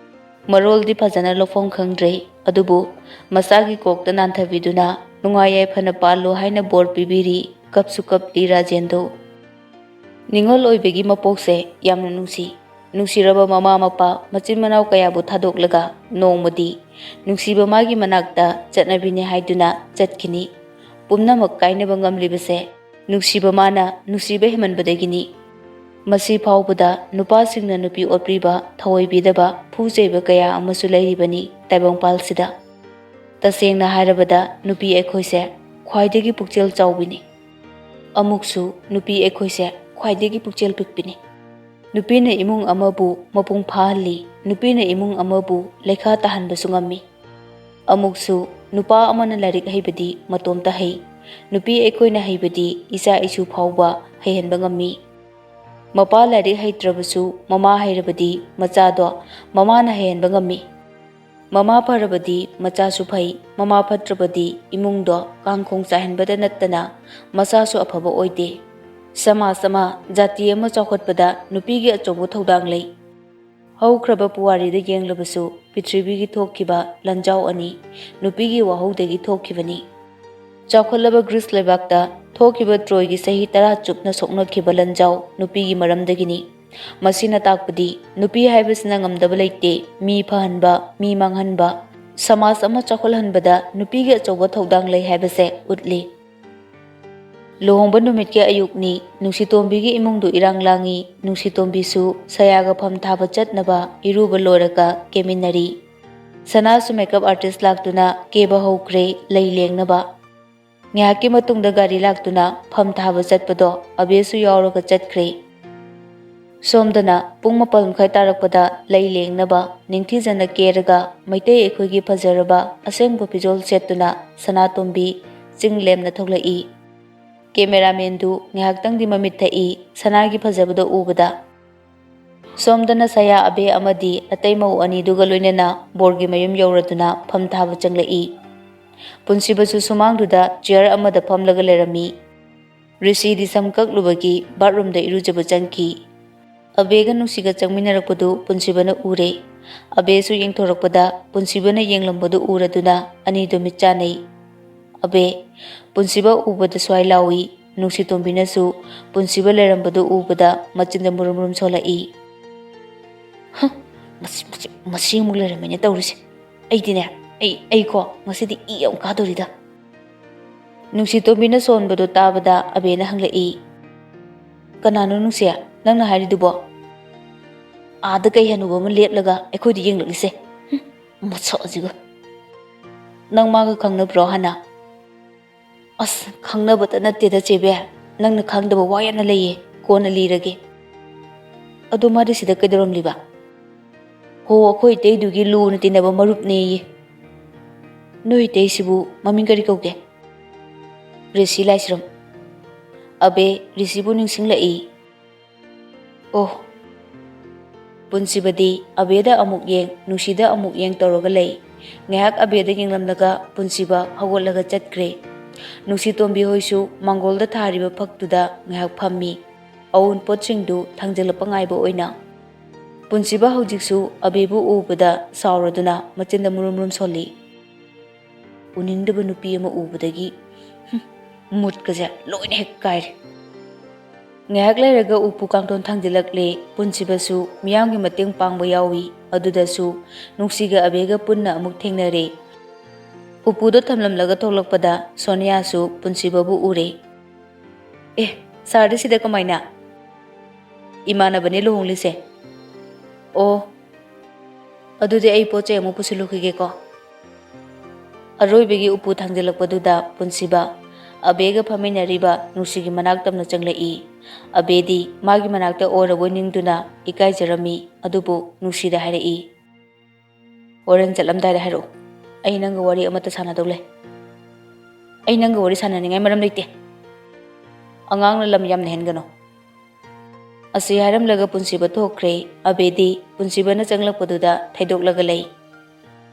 ꯃꯔꯣꯜꯗꯤ ꯐꯖꯅ ꯂꯧꯐꯝ ꯈꯪꯗ꯭ꯔꯦ, ꯑꯗꯨꯕꯨ ꯃꯆꯥꯒꯤ ꯀꯣꯛꯇ ꯅꯥꯟꯊꯕꯤꯗꯨꯅ ꯅꯨꯡꯉꯥꯏ ꯌꯥꯏꯐꯅ ꯄꯥꯜꯂꯨ ꯍꯥꯏꯅ ꯕꯣꯔ ꯄꯤꯕꯤꯔꯤ꯫ ꯀꯞꯁꯨ ꯀꯞꯂꯤ ꯔꯥꯖꯦꯟꯗꯣ꯫ ꯅꯤꯉꯣꯜ ꯑꯣꯏꯕꯒꯤ ꯃꯄꯣꯛꯁꯦ ꯌꯥꯝꯅ ꯅꯨꯡꯁꯤ꯫ ꯅꯨꯡꯁꯤꯔꯕ ꯃꯃꯥ ꯃꯄꯥ, ꯃꯆꯤꯟ ꯃꯅꯥꯎ ꯀꯌꯥꯕꯨ ꯊꯥꯗꯣꯛꯂꯒ ꯅꯣꯡꯃꯗꯤ ꯅꯨꯡꯁꯤꯕ ꯃꯥꯒꯤ ꯃꯅꯥꯛꯇ ꯆꯠꯅꯕꯤꯅꯤ ꯍꯥꯏꯗꯨꯅ ꯆꯠꯈꯤꯅꯤ꯫ ꯄꯨꯝꯅꯃꯛ ꯀꯥꯏꯅꯕ ꯉꯝꯂꯤꯕꯁꯦ ꯅꯨꯡꯁꯤꯕ ꯃꯥꯅ ꯅꯨꯡꯁꯤꯕ ꯍꯦꯟꯃꯟꯕꯗꯒꯤꯅꯤ꯫ ꯃꯁꯤ ꯐꯥꯎꯕꯗ ꯅꯨꯄꯥꯁꯤꯡꯅ ꯅꯨꯄꯤ ꯑꯣꯠꯄꯤꯕ, ꯊꯑꯣꯏꯕꯤꯗꯕ, ꯐꯨ ꯆꯩꯕ ꯀꯌꯥ ꯑꯃꯁꯨ ꯂꯩꯔꯤꯕꯅꯤ ꯇꯥꯏꯕꯪꯄꯥꯜꯁꯤꯗ꯫ ꯇꯁꯦꯡꯅ ꯍꯥꯏꯔꯕꯗ ꯅꯨꯄꯤ ꯑꯩꯈꯣꯏꯁꯦ ꯈ꯭ꯋꯥꯏꯗꯒꯤ ꯄꯨꯛꯆꯦꯜ ꯆꯥꯎꯕꯤꯅꯤ꯫ ꯑꯃꯨꯛꯁꯨ ꯅꯨꯄꯤ ꯑꯩꯈꯣꯏꯁꯦ ꯈ꯭ꯋꯥꯏꯗꯒꯤ ꯄꯨꯛꯆꯦꯜ ꯄꯤꯛꯄꯤꯅꯤ꯫ ꯅꯨꯄꯤꯅ ꯏꯃꯨꯡ ꯑꯃꯕꯨ ꯃꯄꯨꯡ ꯐꯥꯍꯜꯂꯤ꯫ ꯅꯨꯄꯤꯅ ꯏꯃꯨꯡ ꯑꯃꯕꯨ ꯂꯩꯈꯥ ꯇꯥꯍꯟꯕꯁꯨ ꯉꯝꯃꯤ꯫ ꯑꯃꯨꯛꯁꯨ ꯅꯨꯄꯥ ꯑꯃꯅ ꯂꯥꯏꯔꯤꯛ ꯍꯩꯕꯗꯤ ꯃꯇꯣꯝꯇ ꯍꯩ꯫ ꯅꯨꯄꯤ ꯑꯩꯈꯣꯏꯅ ꯍꯩꯕꯗꯤ ꯏꯆꯥ ꯏꯁꯨ ꯐꯥꯎꯕ ꯍꯩꯍꯟꯕ ꯉꯝꯃꯤ꯫ ꯃꯄꯥ ꯂꯥꯏꯔꯤꯛ ꯍꯩꯇ꯭ꯔꯕꯁꯨ ꯃꯃꯥ ꯍꯩꯔꯕꯗꯤ ꯃꯆꯥꯗꯣ ꯃꯃꯥꯅ ꯍꯩꯍꯟꯕ ꯉꯝꯃꯤ꯫ ꯃꯃꯥ ꯐꯔꯕꯗꯤ ꯃꯆꯥꯁꯨ ꯐꯩ, ꯃꯃꯥ ꯐꯠꯇ꯭ꯔꯕꯗꯤ ꯏꯃꯨꯡꯗꯣ ꯀꯥꯡꯈꯣꯡ ꯆꯥꯏꯍꯟꯕꯗ ꯅꯠꯇꯅ ꯃꯆꯥꯁꯨ ꯑꯐꯕ ꯑꯣꯏꯗꯦ꯫ ꯁꯃꯥꯖ ꯑꯃ, ꯖꯥꯇꯤ ꯑꯃ ꯆꯥꯎꯈꯠꯄꯗ ꯅꯨꯄꯤꯒꯤ ꯑꯆꯧꯕ ꯊꯧꯗꯥꯡ ꯂꯩ꯫ ꯍꯧꯈ꯭ꯔꯕ ꯄꯨꯋꯥꯔꯤꯗ ꯌꯦꯡꯂꯕꯁꯨ ꯄ꯭ꯔꯤꯊꯤꯕꯤꯒꯤ ꯊꯣꯛꯈꯤꯕ ꯂꯥꯟꯖꯥꯎ ꯑꯅꯤ ꯅꯨꯄꯤꯒꯤ ꯋꯥꯍꯧꯗꯒꯤ ꯊꯣꯛꯈꯤꯕꯅꯤ꯫ ꯆꯥꯎꯈꯠꯂꯕ ꯒ꯭ꯔꯤꯁ ꯂꯩꯕꯥꯛꯇ ꯊꯣꯛꯈꯤꯕ ꯇ꯭ꯔꯣꯏꯒꯤ ꯆꯍꯤ ꯇꯔꯥ ꯆꯨꯞꯅ ꯁꯣꯛꯅꯈꯤꯕ ꯂꯥꯟꯖꯥꯎ ꯅꯨꯄꯤꯒꯤ ꯃꯔꯝꯗꯒꯤꯅꯤ꯫ ꯃꯁꯤꯅ ꯇꯥꯛꯄꯗꯤ ꯅꯨꯄꯤ ꯍꯥꯏꯕꯁꯤꯅ ꯉꯝꯗꯕ ꯂꯩꯇꯦ, ꯃꯤ ꯐꯍꯟꯕ, ꯃꯤ ꯃꯥꯡꯍꯟꯕ, ꯁꯃꯥꯖ ꯑꯃ ꯆꯥꯎꯈꯠꯍꯟꯕꯗ ꯅꯨꯄꯤꯒꯤ ꯑꯆꯧꯕ ꯊꯧꯗꯥꯡ ꯂꯩ ꯍꯥꯏꯕꯁꯦ ꯎꯠꯂꯤ꯫ ꯂꯨꯍꯣꯡꯕ ꯅꯨꯃꯤꯠꯀꯤ ꯑꯌꯨꯛꯅꯤ꯫ ꯅꯨꯡꯁꯤꯇꯣꯝꯕꯤꯒꯤ ꯏꯃꯨꯡꯗꯨ ꯏꯔꯥꯡ ꯂꯥꯡꯉꯤ꯫ ꯅꯨꯡꯁꯤꯇꯣꯝꯕꯤꯁꯨ ꯁꯌꯥꯒ ꯐꯝ ꯊꯥꯕ ꯆꯠꯅꯕ ꯏꯔꯨꯕ ꯂꯣꯏꯔꯒ ꯀꯦꯃꯤꯟꯅꯔꯤ꯫ ꯁꯅꯥꯁꯨ ꯃꯦꯀꯞ ꯑꯥꯔꯇꯤꯁ ꯂꯥꯛꯇꯨꯅ ꯀꯦꯕ ꯍꯧꯈ꯭ꯔꯦ ꯂꯩ ꯂꯦꯡꯅꯕ꯫ ꯉꯥꯏꯍꯥꯛꯀꯤ ꯃꯇꯨꯡꯗ ꯒꯥꯔꯤ ꯂꯥꯛꯇꯨꯅ ꯐꯝ ꯊꯥꯕ ꯆꯠꯄꯗꯣ ꯑꯕꯦꯁꯨ ꯌꯥꯎꯔꯒ ꯆꯠꯈ꯭ꯔꯦ꯫ ꯁꯣꯝꯗꯅ ꯄꯨꯡ ꯃꯥꯄꯜ ꯃꯈꯥꯏ ꯇꯥꯔꯛꯄꯗ ꯂꯩ ꯂꯦꯡꯅꯕ ꯅꯤꯡꯊꯤꯖꯅ ꯀꯦꯔꯒ ꯃꯩꯇꯩ ꯑꯩꯈꯣꯏꯒꯤ ꯐꯖꯔꯕ ꯑꯁꯦꯡꯕ ꯐꯤꯖꯣꯜ ꯁꯦꯠꯇꯨꯅ ꯁꯅꯥꯇꯣꯝꯕꯤ ꯆꯤꯡ ꯂꯦꯝꯅ ꯊꯣꯛꯂꯛꯏ꯫ ꯀꯦꯃꯦꯔꯥꯃꯦꯟꯗꯨ ꯉꯥꯏꯍꯥꯛꯇꯪꯗꯤ ꯃꯃꯤꯠ ꯊꯛꯏ ꯁꯅꯥꯒꯤ ꯐꯖꯕꯗꯣ ꯎꯕꯗ꯫ ꯁꯣꯝꯗꯅ ꯁꯌꯥ ꯑꯕꯦ ꯑꯃꯗꯤ ꯑꯇꯩ ꯃꯧ ꯑꯅꯤꯗꯨꯒ ꯂꯣꯏꯅꯅ ꯕꯣꯔꯒꯤ ꯃꯌꯨꯝ ꯌꯧꯔꯗꯨꯅ ꯐꯝ ꯊꯥꯕ ꯆꯪꯂꯛꯏ꯫ ꯄꯨꯟꯁꯤꯕꯁꯨ ꯁꯨꯃꯥꯡꯗꯨꯗ ꯆꯤꯌꯔ ꯑꯃꯗ ꯐꯝꯂꯒ ꯂꯩꯔꯝꯃꯤ꯫ ꯔꯤꯁꯤꯗꯤ ꯁꯝ ꯀꯛꯂꯨꯕꯒꯤ ꯕꯥꯠꯔꯨꯝꯗ ꯏꯔꯨꯖꯕ ꯆꯪꯈꯤ꯫ ꯑꯕꯦꯒ ꯅꯨꯡꯁꯤꯒ ꯆꯪꯃꯤꯟꯅꯔꯛꯄꯗꯨ ꯄꯨꯟꯁꯤꯕꯅ ꯎꯔꯦ꯫ ꯑꯕꯦꯁꯨ ꯌꯦꯡꯊꯣꯔꯛꯄꯗ ꯄꯨꯟꯁꯤꯕꯅ ꯌꯦꯡꯂꯝꯕꯗꯨ ꯎꯔꯗꯨꯅ ꯑꯅꯤꯗꯨ ꯃꯤꯠ ꯆꯥꯟꯅꯩ꯫ ꯑꯕꯦ, ꯄꯨꯟꯁꯤꯕ ꯎꯕꯗ ꯁ꯭ꯋꯥꯏ ꯂꯥꯎꯏ꯫ ꯅꯨꯡꯁꯤꯇꯣꯝꯕꯤꯅꯁꯨ ꯄꯨꯟꯁꯤꯕ ꯂꯩꯔꯝꯕꯗꯨ ꯎꯕꯗ ꯃꯆꯤꯟꯗ ꯃꯨꯔꯨꯝ ꯃꯨꯔꯨꯝ ꯁꯣꯜꯂꯛꯏ꯫ "ꯍ, ꯃꯁꯤ, ꯃꯁꯤ, ꯃꯁꯤ ꯑꯃꯨꯛ ꯂꯩꯔꯝꯃꯦꯅꯦ ꯇꯧꯔꯤꯁꯦ꯫ ꯑꯩꯗꯤꯅꯦ, ꯑꯩ, ꯑꯩꯀꯣ, ꯉꯁꯤꯗꯤ ꯏ ꯌꯥꯝ ꯀꯥꯗꯣꯔꯤꯗ꯫" ꯅꯨꯡꯁꯤꯇꯣꯝꯕꯤꯅ ꯁꯣꯟꯕꯗꯨ ꯇꯥꯕꯗ ꯑꯕꯦꯅ ꯍꯪꯂꯛꯏ, "ꯀꯅꯥꯅꯣ ꯅꯨꯡꯁꯤ, ꯅꯪꯅ ꯍꯥꯏꯔꯤꯗꯨꯕꯣ? ꯑꯥꯗ ꯀꯩ ꯍꯅꯨꯕ ꯑꯃ ꯂꯦꯞꯂꯒ ꯑꯩꯈꯣꯏꯗ ꯌꯦꯡꯂꯛꯂꯤꯁꯦ? ꯍꯨꯝ, ꯃꯁꯛ ꯑꯁꯤꯒ꯫ ꯅꯪ ꯃꯥꯒ ꯈꯪꯅꯕ꯭ꯔꯣ ꯍꯥꯟꯅ?" "ꯑꯁ, ꯈꯪꯅꯕꯇ ꯅꯠꯇꯦꯗ ꯆꯦꯕꯦ, ꯅꯪꯅ ꯈꯪꯗꯕ ꯋꯥ ꯌꯥꯝꯅ ꯂꯩꯌꯦ, ꯀꯣꯟꯅ ꯂꯤꯔꯒꯦ꯫ ꯑꯗꯣ ꯃꯥꯗꯤ ꯁꯤꯗ ꯀꯩꯗꯧꯔꯝꯂꯤꯕ?" "ꯍꯣ, ꯑꯩꯈꯣꯏ ꯏꯇꯩꯗꯨꯒꯤ ꯂꯨꯅ ꯇꯤꯟꯅꯕ ꯃꯔꯨꯞꯅꯦꯌꯦ꯫" "ꯅꯣꯏ ꯏꯇꯩꯁꯤꯕꯨ ꯃꯃꯤꯡ ꯀꯔꯤ ꯀꯧꯒꯦ?" "ꯔꯤꯁꯤ ꯂꯥꯏꯁ꯭ꯔꯝ꯫" ꯑꯕꯦ ꯔꯤꯁꯤꯕꯨ ꯅꯤꯡꯁꯤꯡꯂꯛꯏ꯫ "ꯑꯣ꯫" ꯄꯨꯟꯁꯤꯕꯗꯤ ꯑꯕꯦꯗ ꯑꯃꯨꯛ ꯌꯦꯡ, ꯅꯨꯡꯁꯤꯗ ꯑꯃꯨꯛ ꯌꯦꯡ ꯇꯧꯔꯒ ꯂꯩ꯫ ꯉꯥꯏꯍꯥꯛ ꯑꯕꯦꯗ ꯌꯦꯡꯂꯝꯂꯒ ꯄꯨꯟꯁꯤꯕ ꯍꯧꯒꯠꯂꯒ ꯆꯠꯈ꯭ꯔꯦ꯫ ꯅꯨꯡꯁꯤꯇꯣꯝꯕꯤ ꯍꯣꯏꯁꯨ ꯃꯥꯡꯒꯣꯜꯗ ꯊꯥꯔꯤꯕ ꯐꯛꯇꯨꯗ ꯉꯥꯏꯍꯥꯛ ꯐꯝꯃꯤ, ꯑꯋꯨꯟꯄꯣꯠꯁꯤꯡꯗꯨ ꯊꯥꯡꯖꯤꯜꯂꯛꯄ ꯉꯥꯏꯕ ꯑꯣꯏꯅ꯫ ꯄꯨꯟꯁꯤꯕ ꯍꯧꯖꯤꯛꯁꯨ ꯑꯕꯦꯕꯨ ꯎꯕꯗ ꯁꯥꯎꯔꯗꯨꯅ ꯃꯆꯤꯟꯗ ꯃꯨꯔꯨꯝ ꯃꯨꯔꯨꯝ ꯁꯣꯜꯂꯤ꯫ ꯎꯅꯤꯡꯗꯕ ꯅꯨꯄꯤ ꯑꯃ ꯎꯕꯗꯒꯤ, ꯍꯨꯝ, ꯃꯨꯠꯀꯁꯦ ꯂꯣꯏꯅ ꯍꯦꯛ ꯀꯥꯏꯔꯦ꯫ ꯉꯥꯏꯍꯥꯛ ꯂꯩꯔꯒ ꯎꯄꯨ ꯀꯥꯡꯊꯣꯟ ꯊꯥꯡꯖꯤꯜꯂꯛꯂꯦ꯫ ꯄꯨꯟꯁꯤꯕꯁꯨ ꯃꯤꯌꯥꯝꯒꯤ ꯃꯇꯦꯡ ꯄꯥꯡꯕ ꯌꯥꯎꯏ꯫ ꯑꯗꯨꯗꯁꯨ ꯅꯨꯡꯁꯤꯒ ꯑꯕꯦꯒ ꯄꯨꯟꯅ ꯑꯃꯨꯛ ꯊꯦꯡꯅꯔꯦ꯫ ꯎꯄꯨꯗꯣ ꯊꯝꯂꯝꯂꯒ ꯊꯣꯛꯂꯛꯄꯗ ꯁꯣꯅꯤꯌꯥꯁꯨ ꯄꯨꯟꯁꯤꯕꯕꯨ ꯎꯔꯦ꯫ "ꯑꯦ, ꯁꯥꯔꯗꯤ ꯁꯤꯗ ꯀꯃꯥꯏꯅ?" "ꯏꯃꯥꯟꯅꯕꯅꯦ ꯂꯨꯍꯣꯡꯂꯤꯁꯦ꯫" "ꯑꯣ, ꯑꯗꯨꯗꯤ ꯑꯩ ꯄꯣꯠ ꯆꯩ ꯑꯃꯨꯛ ꯄꯨꯁꯤꯜꯂꯨꯈꯤꯒꯦꯀꯣ꯫" ꯑꯔꯣꯏꯕꯒꯤ ꯎꯄꯨ ꯊꯥꯡꯖꯤꯜꯂꯛꯄꯗꯨꯗ ꯄꯨꯟꯁꯤꯕ ꯑꯕꯦꯒ ꯐꯝꯃꯤꯟꯅꯔꯤꯕ ꯅꯨꯡꯁꯤꯒꯤ ꯃꯅꯥꯛ ꯇꯝꯅ ꯆꯪꯂꯛꯏ꯫ ꯑꯕꯦꯗꯤ ꯃꯥꯒꯤ ꯃꯅꯥꯛꯇ ꯑꯣꯏꯔꯕꯣꯏ ꯅꯤꯡꯗꯨꯅ ꯏꯀꯥꯏꯖꯔꯝꯃꯤ, ꯑꯗꯨꯕꯨ ꯅꯨꯡꯁꯤꯗ ꯍꯥꯏꯔꯛꯏ, "ꯍꯣꯔꯦꯟ ꯆꯠꯂꯝꯗꯥꯏꯗ ꯍꯥꯏꯔꯛꯎ, ꯑꯩ ꯅꯪꯒ ꯋꯥꯔꯤ ꯑꯃꯠꯇ ꯁꯥꯟꯅꯗꯧ ꯂꯩ꯫ ꯑꯩ ꯅꯪꯒ ꯋꯥꯔꯤ ꯁꯥꯟꯅꯅꯤꯡꯉꯥꯏ ꯃꯔꯝ ꯂꯩꯇꯦ꯫ ꯑꯉꯥꯡꯅ ꯂꯝ ꯌꯥꯝꯅ ꯍꯦꯟꯒꯅꯨ꯫" ꯑꯁꯤ ꯍꯥꯏꯔꯝꯂꯒ ꯄꯨꯟꯁꯤꯕ ꯊꯣꯛꯈ꯭ꯔꯦ꯫ ꯑꯕꯦꯗꯤ ꯄꯨꯟꯁꯤꯕꯅ ꯆꯪꯂꯛꯄꯗꯨꯗ ꯊꯩꯗꯣꯛꯂꯒ ꯂꯩ꯫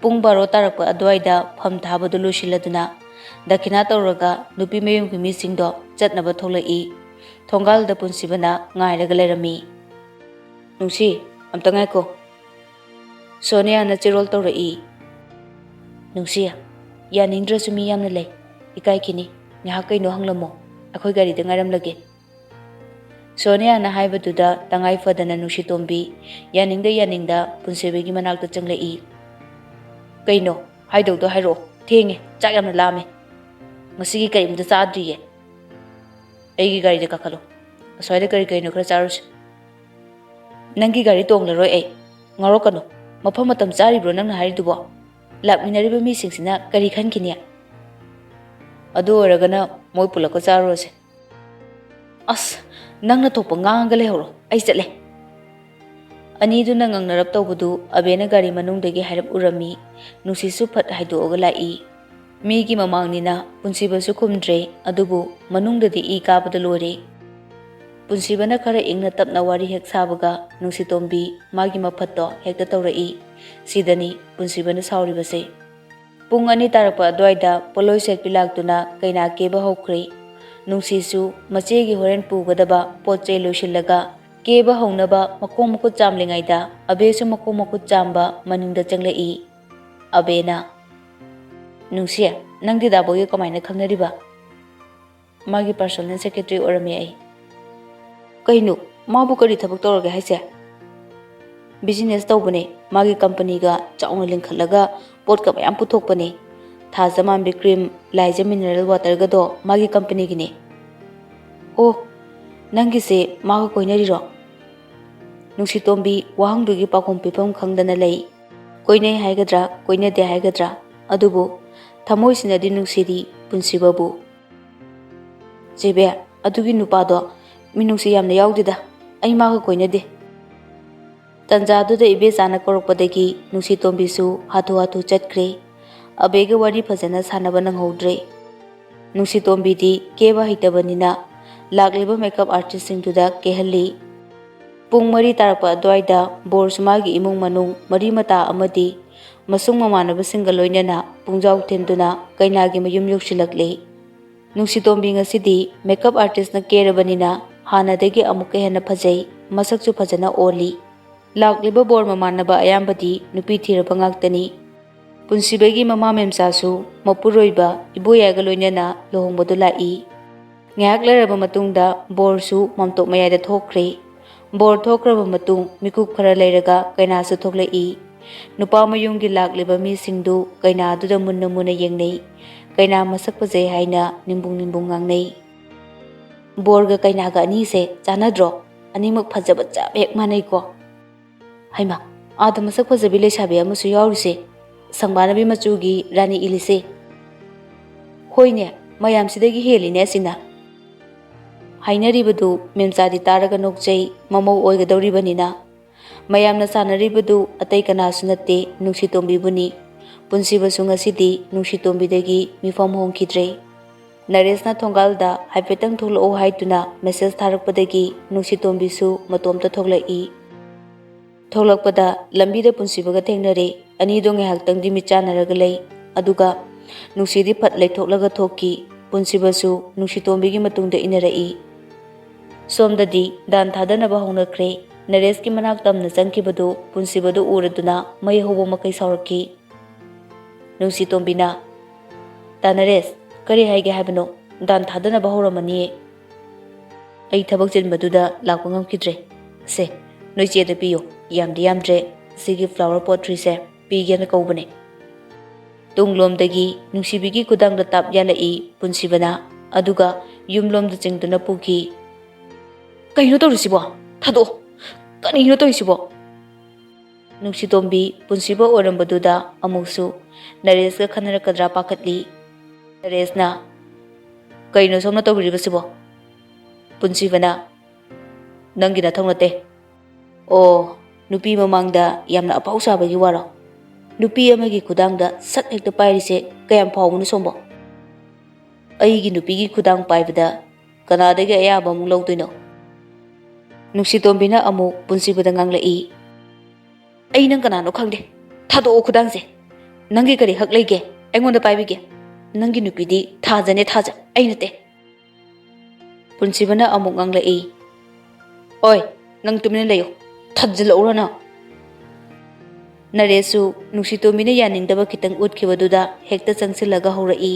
ꯄꯨꯡ ꯕꯥꯔꯣ ꯇꯥꯔꯛꯄ ꯑꯗꯨꯋꯥꯏꯗ ꯐꯝ ꯊꯥꯕꯗꯨ ꯂꯣꯏꯁꯤꯜꯂꯗꯨꯅ ꯗꯈꯤꯅꯥ ꯇꯧꯔꯒ ꯅꯨꯄꯤ ꯃꯌꯨꯝꯒꯤ ꯃꯤꯁꯤꯡꯗꯣ ꯆꯠꯅꯕ ꯊꯣꯛꯂꯛꯏ꯫ ꯊꯣꯡꯒꯥꯜꯗ ꯄꯨꯟꯁꯤꯕꯅ ꯉꯥꯏꯔꯒ ꯂꯩꯔꯝꯃꯤ꯫ "ꯅꯨꯡꯁꯤ, ꯑꯝꯇ ꯉꯥꯏꯈꯣ꯫" ꯁꯣꯅꯤꯌꯥꯅ ꯆꯤꯔꯣꯜ ꯇꯧꯔꯛꯏ꯫ "ꯅꯨꯡꯁꯤ, ꯌꯥꯅꯤꯡꯗ꯭ꯔꯁꯨ ꯃꯤ ꯌꯥꯝꯅ ꯂꯩ꯫ ꯏꯀꯥꯏꯈꯤꯅꯤ꯫ ꯉꯥꯏꯍꯥꯛ ꯀꯩꯅꯣ ꯍꯪꯂꯝꯃꯣ, ꯑꯩꯈꯣꯏ ꯒꯥꯔꯤꯗ ꯉꯥꯏꯔꯝꯂꯒꯦ꯫" ꯁꯣꯅꯤꯌꯥꯅ ꯍꯥꯏꯕꯗꯨꯗ ꯇꯉꯥꯏ ꯐꯗꯅ ꯅꯨꯡꯁꯤꯇꯣꯝꯕꯤ ꯌꯥꯅꯤꯡꯗ ꯌꯥꯅꯤꯡꯗ ꯄꯨꯟꯁꯤꯕꯒꯤ ꯃꯅꯥꯛꯇ ꯆꯪꯂꯛꯏ꯫ "ꯀꯩꯅꯣ? ꯍꯥꯏꯗꯧꯗꯣ ꯍꯥꯏꯔꯛꯑꯣ꯫ ꯊꯦꯡꯉꯦ, ꯆꯥꯛ ꯌꯥꯝꯅ ꯂꯥꯝꯃꯦ꯫ ꯉꯁꯤꯒꯤ ꯀꯔꯤꯝꯇ ꯆꯥꯗ꯭ꯔꯤꯌꯦ꯫" "ꯑꯩꯒꯤ ꯒꯥꯔꯤꯗ ꯀꯥꯈꯠꯂꯣ꯫ ꯑꯁ꯭ꯋꯥꯏꯗ ꯀꯔꯤ ꯀꯔꯤꯅꯣ ꯈꯔ ꯆꯥꯔꯨꯁꯤ꯫" "ꯅꯪꯒꯤ ꯒꯥꯔꯤ ꯇꯣꯡꯂꯔꯣꯏ ꯑꯩ꯫ ꯉꯥꯎꯔꯛꯀꯅꯨ꯫ ꯃꯐꯝ ꯃꯇꯝ ꯆꯥꯔꯤꯕ꯭ꯔꯣ ꯅꯪꯅ ꯍꯥꯏꯔꯤꯗꯨꯕꯣ? ꯂꯥꯛꯃꯤꯟꯅꯔꯤꯕ ꯃꯤꯁꯤꯡꯁꯤꯅ ꯀꯔꯤ ꯈꯟꯈꯤꯅꯤ?" "ꯑꯗꯨ ꯑꯣꯏꯔꯒꯅ ꯃꯣꯏ ꯄꯨꯂꯞꯀ ꯆꯥꯔꯨꯔꯁꯦ꯫" "ꯑꯁ, ꯅꯪꯅ ꯊꯣꯛꯄ ꯉꯥꯡꯉꯒ ꯂꯩꯍꯧꯔꯣ, ꯑꯩ ꯆꯠꯂꯦ꯫" ꯑꯅꯤꯗꯨꯅ ꯉꯥꯡꯅꯔꯞ ꯇꯧꯕꯗꯨ ꯑꯕꯦꯅ ꯒꯥꯔꯤ ꯃꯅꯨꯡꯗꯒꯤ ꯍꯥꯏꯔꯞ ꯎꯔꯝꯃꯤ꯫ ꯅꯨꯡꯁꯤꯠꯁꯨ ꯐꯠ ꯍꯥꯏꯗꯣꯛꯑꯒ ꯂꯥꯛꯏ꯫ ꯃꯤꯒꯤ ꯃꯃꯥꯡꯅꯤꯅ ꯄꯨꯟꯁꯤꯕꯁꯨ ꯈꯨꯝꯗ꯭ꯔꯦ, ꯑꯗꯨꯕꯨ ꯃꯅꯨꯡꯗꯗꯤ ꯏ ꯀꯥꯕꯗ ꯂꯣꯏꯔꯦ꯫ ꯄꯨꯟꯁꯤꯕꯅ ꯈꯔ ꯏꯪꯅ ꯇꯞꯅ ꯋꯥꯔꯤ ꯍꯦꯛ ꯁꯥꯕꯒ ꯅꯨꯡꯁꯤꯇꯣꯝꯕꯤ ꯃꯥꯒꯤ ꯃꯐꯠꯇꯣ ꯍꯦꯛꯇ ꯇꯧꯔꯛꯏ꯫ ꯁꯤꯗꯅꯤ ꯄꯨꯟꯁꯤꯕꯅ ꯁꯥꯎꯔꯤꯕꯁꯦ꯫ ꯄꯨꯡ ꯑꯅꯤ ꯇꯥꯔꯛꯄ ꯑꯗꯨꯋꯥꯏꯗ ꯄꯣꯠꯂꯣꯏ ꯁꯦꯠꯄꯤ ꯂꯥꯛꯇꯨꯅ ꯀꯩꯅꯥ ꯀꯦꯕ ꯍꯧꯈ꯭ꯔꯦ꯫ ꯅꯨꯡꯁꯤꯁꯨ ꯃꯆꯦꯒꯤ ꯍꯣꯔꯦꯟ ꯄꯨꯒꯗꯕ ꯄꯣꯠ ꯆꯩ ꯂꯣꯏꯁꯤꯜꯂꯒ ꯀꯦꯕ ꯍꯧꯅꯕ ꯃꯈꯣꯡ ꯃꯈꯨꯠ ꯆꯥꯝꯂꯤꯉꯩꯗ ꯑꯕꯦꯁꯨ ꯃꯈꯣꯡ ꯃꯈꯨꯠ ꯆꯥꯝꯕ ꯃꯅꯤꯡꯗ ꯆꯪꯂꯛꯏ꯫ ꯑꯕꯦꯅ, "ꯅꯨꯡꯁꯤ, ꯅꯪꯗꯤ ꯗꯥꯕꯣꯏꯒ ꯀꯃꯥꯏꯅ ꯈꯪꯅꯔꯤꯕ?" "ꯃꯥꯒꯤ personal secretary ꯑꯣꯏꯔꯝꯃꯦ ꯑꯩ꯫" "ꯀꯩꯅꯣ, ꯃꯥꯕꯨ ꯀꯔꯤ ꯊꯕꯛ ꯇꯧꯔꯒꯦ ꯍꯥꯏꯁꯦ?" "Business ꯇꯧꯕꯅꯦ꯫ ꯃꯥꯒꯤ companyꯒ ꯆꯥꯎꯅ ꯂꯤꯡꯈꯠꯂꯒ ꯄꯣꯠꯀ ꯃꯌꯥꯝ ꯄꯨꯊꯣꯛꯄꯅꯦ꯫ ꯊꯥꯖ ꯃꯥꯟꯕꯤ cream, ꯂꯥꯏꯖ mineral waterꯒꯗꯣ ꯃꯥꯒꯤ companyꯒꯤꯅꯦ꯫" "ꯑꯣ, ꯅꯪꯒꯤꯁꯦ ꯃꯥꯒ ꯀꯣꯏꯅꯔꯤꯔꯣ?" ꯅꯨꯡꯁꯤꯇꯣꯝꯕꯤ ꯋꯥꯍꯪꯗꯨꯒꯤ ꯄꯥꯎꯈꯨꯝ ꯄꯤꯐꯝ ꯈꯪꯗꯅ ꯂꯩ꯫ ꯀꯣꯏꯅꯩ ꯍꯥꯏꯒꯗ꯭ꯔꯥ, ꯀꯣꯏꯅꯗꯦ ꯍꯥꯏꯒꯗ꯭ꯔꯥ, ꯑꯗꯨꯕꯨ ꯊꯃꯣꯏꯁꯤꯅꯗꯤ ꯅꯨꯡꯁꯤꯔꯤ ꯄꯨꯟꯁꯤꯕꯕꯨ꯫ "ꯆꯦꯕꯦ, ꯑꯗꯨꯒꯤ ꯅꯨꯄꯥꯗꯣ ꯃꯤꯅꯨꯡꯁꯤ ꯌꯥꯝꯅ ꯌꯥꯎꯗꯦꯗ꯫ ꯑꯩ ꯃꯥꯒ ꯀꯣꯏꯅꯗꯦ꯫" ꯇꯟꯖꯥꯗꯨꯗ ꯏꯕꯦꯆꯥꯅ ꯀꯧꯔꯛꯄꯗꯒꯤ ꯅꯨꯡꯁꯤꯇꯣꯝꯕꯤꯁꯨ ꯍꯥꯊꯨ ꯍꯥꯊꯨ ꯆꯠꯈ꯭ꯔꯦ꯫ ꯑꯕꯦꯒ ꯋꯥꯔꯤ ꯐꯖꯅ ꯁꯥꯟꯅꯕ ꯅꯪꯍꯧꯗ꯭ꯔꯦ꯫ ꯅꯨꯡꯁꯤꯇꯣꯝꯕꯤꯗꯤ ꯀꯦꯕ ꯍꯩꯇꯕꯅꯤꯅ ꯂꯥꯛꯂꯤꯕ makeup artistꯁꯤꯡꯗꯨꯗ ꯀꯦꯍꯜꯂꯤ꯫ ꯄꯨꯡ ꯃꯔꯤ ꯇꯥꯔꯛꯄ ꯑꯗꯨꯋꯥꯏꯗ ꯕꯣꯔꯁꯨꯃꯥꯒꯤ ꯏꯃꯨꯡ ꯃꯅꯨꯡ, ꯃꯔꯤ ꯃꯇꯥ ꯑꯃꯗꯤ ꯃꯁꯨꯡ ꯃꯃꯥꯟꯅꯕꯁꯤꯡꯒ ꯂꯣꯏꯅꯅ ꯄꯨꯡꯖꯥꯎ ꯊꯤꯟꯗꯨꯅ ꯀꯩꯅꯥꯒꯤ ꯃꯌꯨꯝ ꯌꯧꯁꯤꯜꯂꯛꯂꯦ꯫ ꯅꯨꯡꯁꯤꯇꯣꯝꯕꯤ ꯉꯁꯤꯗꯤ makeup artistꯅ ꯀꯦꯔꯕꯅꯤꯅ ꯍꯥꯟꯅꯗꯒꯤ ꯑꯃꯨꯛꯀ ꯍꯦꯟꯅ ꯐꯖꯩ, ꯃꯁꯛꯁꯨ ꯐꯖꯅ ꯑꯣꯜꯂꯤ꯫ ꯂꯥꯛꯂꯤꯕ ꯕꯣꯔ ꯃꯃꯥꯟꯅꯕ ꯑꯌꯥꯝꯕꯗꯤ ꯅꯨꯄꯤ ꯊꯤꯔꯕ ꯉꯥꯛꯇꯅꯤ꯫ ꯄꯨꯟꯁꯤꯕꯒꯤ ꯃꯃꯥ ꯃꯦꯝꯆꯥꯁꯨ ꯃꯄꯨꯔꯣꯏꯕ ꯏꯕꯣꯌꯥꯏꯒ ꯂꯣꯏꯅꯅ ꯂꯨꯍꯣꯡꯕꯗꯨ ꯂꯥꯛꯏ꯫ ꯉꯥꯏꯍꯥꯛ ꯂꯩꯔꯕ ꯃꯇꯨꯡꯗ ꯕꯣꯔꯁꯨ ꯃꯥꯝꯇꯣꯞ ꯃꯌꯥꯏꯗ ꯊꯣꯛꯈ꯭ꯔꯦ꯫ ꯕꯣꯔ ꯊꯣꯛꯈ꯭ꯔꯕ ꯃꯇꯨꯡ ꯃꯤꯀꯨꯞ ꯈꯔ ꯂꯩꯔꯒ ꯀꯩꯅꯥꯁꯨ ꯊꯣꯛꯂꯛꯏ꯫ ꯅꯨꯄꯥ ꯃꯌꯨꯝꯒꯤ ꯂꯥꯛꯂꯤꯕ ꯃꯤꯁꯤꯡꯗꯨ ꯀꯩꯅꯥꯗꯨꯗ ꯃꯨꯟꯅ ꯃꯨꯟꯅ ꯌꯦꯡꯅꯩ꯫ ꯀꯩꯅꯥ ꯃꯁꯛ ꯐꯖꯩ ꯍꯥꯏꯅ ꯅꯤꯡꯕꯨꯡ ꯅꯤꯡꯕꯨꯡ ꯉꯥꯡꯅꯩ꯫ "ꯕꯣꯔꯒ ꯀꯩꯅꯥꯒ ꯑꯅꯤꯁꯦ ꯆꯥꯟꯅꯗ꯭ꯔꯣ? ꯑꯅꯤꯃꯛ ꯐꯖꯕ ꯆꯞ ꯍꯦꯛ ꯃꯥꯟꯅꯩꯀꯣ꯫ ꯍꯩꯃꯥ, ꯑꯥꯗ ꯃꯁꯛ ꯐꯖꯕꯤ ꯂꯩꯁꯥꯕꯤ ꯑꯃꯁꯨ ꯌꯥꯎꯔꯤꯁꯦ, ꯁꯪꯕꯥꯅꯕꯤ ꯃꯆꯨꯒꯤ ꯔꯥꯅꯤ ꯏꯜꯂꯤꯁꯦ꯫ ꯍꯣꯏꯅꯦ, ꯃꯌꯥꯝꯁꯤꯗꯒꯤ ꯍꯦꯜꯂꯤꯅꯦ ꯑꯁꯤꯅ"꯫ ꯍꯥꯏꯅꯔꯤꯕꯗꯨ ꯃꯦꯝꯆꯥꯗꯤ ꯇꯥꯔꯒ ꯅꯣꯛꯆꯩ꯫ ꯃꯃꯧ ꯑꯣꯏꯒꯗꯧꯔꯤꯕꯅꯤꯅ꯫ ꯃꯌꯥꯝꯅ ꯁꯥꯟꯅꯔꯤꯕꯗꯨ ꯑꯇꯩ ꯀꯅꯥꯁꯨ ꯅꯠꯇꯦ, ꯅꯨꯡꯁꯤꯇꯣꯝꯕꯤꯕꯨꯅꯤ꯫ ꯄꯨꯟꯁꯤꯕꯁꯨ ꯉꯁꯤꯗꯤ ꯅꯨꯡꯁꯤꯇꯣꯝꯕꯤꯗꯒꯤ ꯃꯤꯐꯝ ꯍꯣꯡꯈꯤꯗ꯭ꯔꯦ꯫ ꯅꯔꯦꯁꯅ ꯊꯣꯡꯒꯥꯜꯗ "ꯍꯥꯏꯐꯦꯠꯇꯪ ꯊꯣꯛꯂꯛꯑꯣ" ꯍꯥꯏꯗꯨꯅ ꯃꯦꯁꯦꯖ ꯊꯥꯔꯛꯄꯗꯒꯤ ꯅꯨꯡꯁꯤꯇꯣꯝꯕꯤꯁꯨ ꯃꯇꯣꯝꯇ ꯊꯣꯛꯂꯛꯏ꯫ ꯊꯣꯛꯂꯛꯄꯗ ꯂꯝꯕꯤꯗ ꯄꯨꯟꯁꯤꯕꯒ ꯊꯦꯡꯅꯔꯦ꯫ ꯑꯅꯤꯗꯣ ꯉꯥꯏꯍꯥꯛꯇꯪꯗꯤ ꯃꯤꯠ ꯆꯥꯟꯅꯔꯒ ꯂꯩ꯫ ꯑꯗꯨꯒ ꯅꯨꯡꯁꯤꯗꯤ ꯐꯠ ꯂꯩꯊꯣꯛꯂꯒ ꯊꯣꯛꯈꯤ꯫ ꯄꯨꯟꯁꯤꯕꯁꯨ ꯅꯨꯡꯁꯤꯇꯣꯝꯕꯤꯒꯤ ꯃꯇꯨꯡꯗ ꯏꯟꯅꯔꯛꯏ꯫ ꯁꯣꯝꯗꯗꯤ ꯗꯥꯟ ꯊꯥꯗꯅꯕ ꯍꯧꯅꯈ꯭ꯔꯦ꯫ ꯅꯔꯦꯁꯀꯤ ꯃꯅꯥꯛ ꯇꯝꯅ ꯆꯪꯈꯤꯕꯗꯨ ꯄꯨꯟꯁꯤꯕꯗꯨ ꯎꯔꯗꯨꯅ ꯃꯩ ꯍꯧꯕ ꯃꯈꯩ ꯁꯥꯎꯔꯛꯈꯤ꯫ ꯅꯨꯡꯁꯤꯇꯣꯝꯕꯤꯅ, "ꯇꯥ ꯅꯔꯦꯁ, ꯀꯔꯤ ꯍꯥꯏꯒꯦ ꯍꯥꯏꯕꯅꯣ? ꯗꯥꯟ ꯊꯥꯗꯅꯕ ꯍꯧꯔꯝꯃꯅꯤꯌꯦ"꯫ "ꯑꯩ ꯊꯕꯛ ꯆꯤꯟꯕꯗꯨꯗ ꯂꯥꯛꯄ ꯉꯝꯈꯤꯗ꯭ꯔꯦ꯫ ꯁꯦ, ꯅꯣꯏ ꯆꯦꯗ ꯄꯤꯌꯨ, ꯌꯥꯝꯗꯤ ꯌꯥꯝꯗ꯭ꯔꯦ꯫ ꯁꯤꯒꯤ flower pot three ꯁꯦ ꯄꯤꯒꯦꯅ ꯀꯧꯕꯅꯦ"꯫ ꯇꯨꯡꯂꯣꯝꯗꯒꯤ ꯅꯨꯡꯁꯤꯕꯤꯒꯤ ꯈꯨꯗꯥꯡꯗ ꯇꯥꯞ ꯌꯥꯜꯂꯛꯏ ꯄꯨꯟꯁꯤꯕꯅ, ꯑꯗꯨꯒ ꯌꯨꯝꯂꯣꯝꯗ ꯆꯤꯡꯗꯨꯅ ꯄꯨꯈꯤ꯫ "ꯀꯩꯅꯣ ꯇꯧꯔꯤꯁꯤꯕꯣ? ꯊꯥꯗꯣꯛꯑꯣ! ꯀꯔꯤꯅꯣ ꯇꯧꯔꯤꯁꯤꯕꯣ?" ꯅꯨꯡꯁꯤꯇꯣꯝꯕꯤ ꯄꯨꯟꯁꯤꯕ ꯑꯣꯏꯔꯝꯕꯗꯨꯗ ꯑꯃꯨꯛꯁꯨ ꯅꯔꯦꯁꯀ ꯈꯟꯅꯔꯛꯀꯗ꯭ꯔꯥ ꯄꯥꯈꯠꯂꯤ꯫ ꯅꯔꯦꯁꯅ, "ꯀꯩꯅꯣ ꯁꯣꯝꯅ ꯇꯧꯕꯤꯔꯤꯕꯁꯤꯕꯣ?" ꯄꯨꯟꯁꯤꯕꯅ, "ꯅꯪꯒꯤ ꯅꯊꯧ ꯅꯠꯇꯦ"꯫ "ꯑꯣ, ꯅꯨꯄꯤ ꯃꯃꯥꯡꯗ ꯌꯥꯝꯅ ꯑꯐꯥꯎ ꯁꯥꯕꯒꯤ ꯋꯥꯔꯣ? ꯅꯨꯄꯤ ꯑꯃꯒꯤ ꯈꯨꯗꯥꯡꯗ ꯁꯠ ꯍꯦꯛꯇ ꯄꯥꯏꯔꯤꯁꯦ ꯀꯌꯥꯝ ꯐꯥꯎꯕꯅꯣ ꯁꯣꯝꯕꯣ? ꯑꯩꯒꯤ ꯅꯨꯄꯤꯒꯤ ꯈꯨꯗꯥꯡ ꯄꯥꯏꯕꯗ ꯀꯅꯥꯗꯒꯤ ꯑꯌꯥꯕ ꯑꯃꯨꯛ ꯂꯧꯗꯣꯏꯅꯣ?" ꯅꯨꯡꯁꯤꯇꯣꯝꯕꯤꯅ ꯑꯃꯨꯛ ꯄꯨꯟꯁꯤꯕꯗ ꯉꯥꯡꯂꯛꯏ꯫ "ꯑꯩ ꯅꯪ ꯀꯅꯥꯅꯣ ꯈꯪꯗꯦ꯫ ꯊꯥꯗꯣꯛꯑꯣ ꯈꯨꯗꯥꯡꯁꯦ꯫ ꯅꯪꯒꯤ ꯀꯔꯤ ꯍꯛ ꯂꯩꯒꯦ ꯑꯩꯉꯣꯟꯗ ꯄꯥꯏꯕꯤꯒꯦ? ꯅꯪꯒꯤ ꯅꯨꯄꯤꯗꯤ ꯊꯥꯖꯅꯦ, ꯊꯥꯖ, ꯑꯩ ꯅꯠꯇꯦ"꯫ ꯄꯨꯟꯁꯤꯕꯅ ꯑꯃꯨꯛ ꯉꯥꯡꯂꯛꯏ꯫ "ꯑꯣꯏ, ꯅꯪ ꯇꯨꯃꯤꯟꯅ ꯂꯩꯌꯨ꯫ ꯊꯥꯖꯤꯜꯂꯛꯎꯔꯣ ꯅꯪ?" ꯅꯔꯦꯁꯁꯨ ꯅꯨꯡꯁꯤꯇꯣꯝꯕꯤꯅ ꯌꯥꯅꯤꯡꯗꯕ ꯈꯤꯇꯪ ꯎꯠꯈꯤꯕꯗꯨꯗ ꯍꯦꯛꯇ ꯆꯪꯁꯤꯜꯂꯒ ꯍꯧꯔꯛꯏ꯫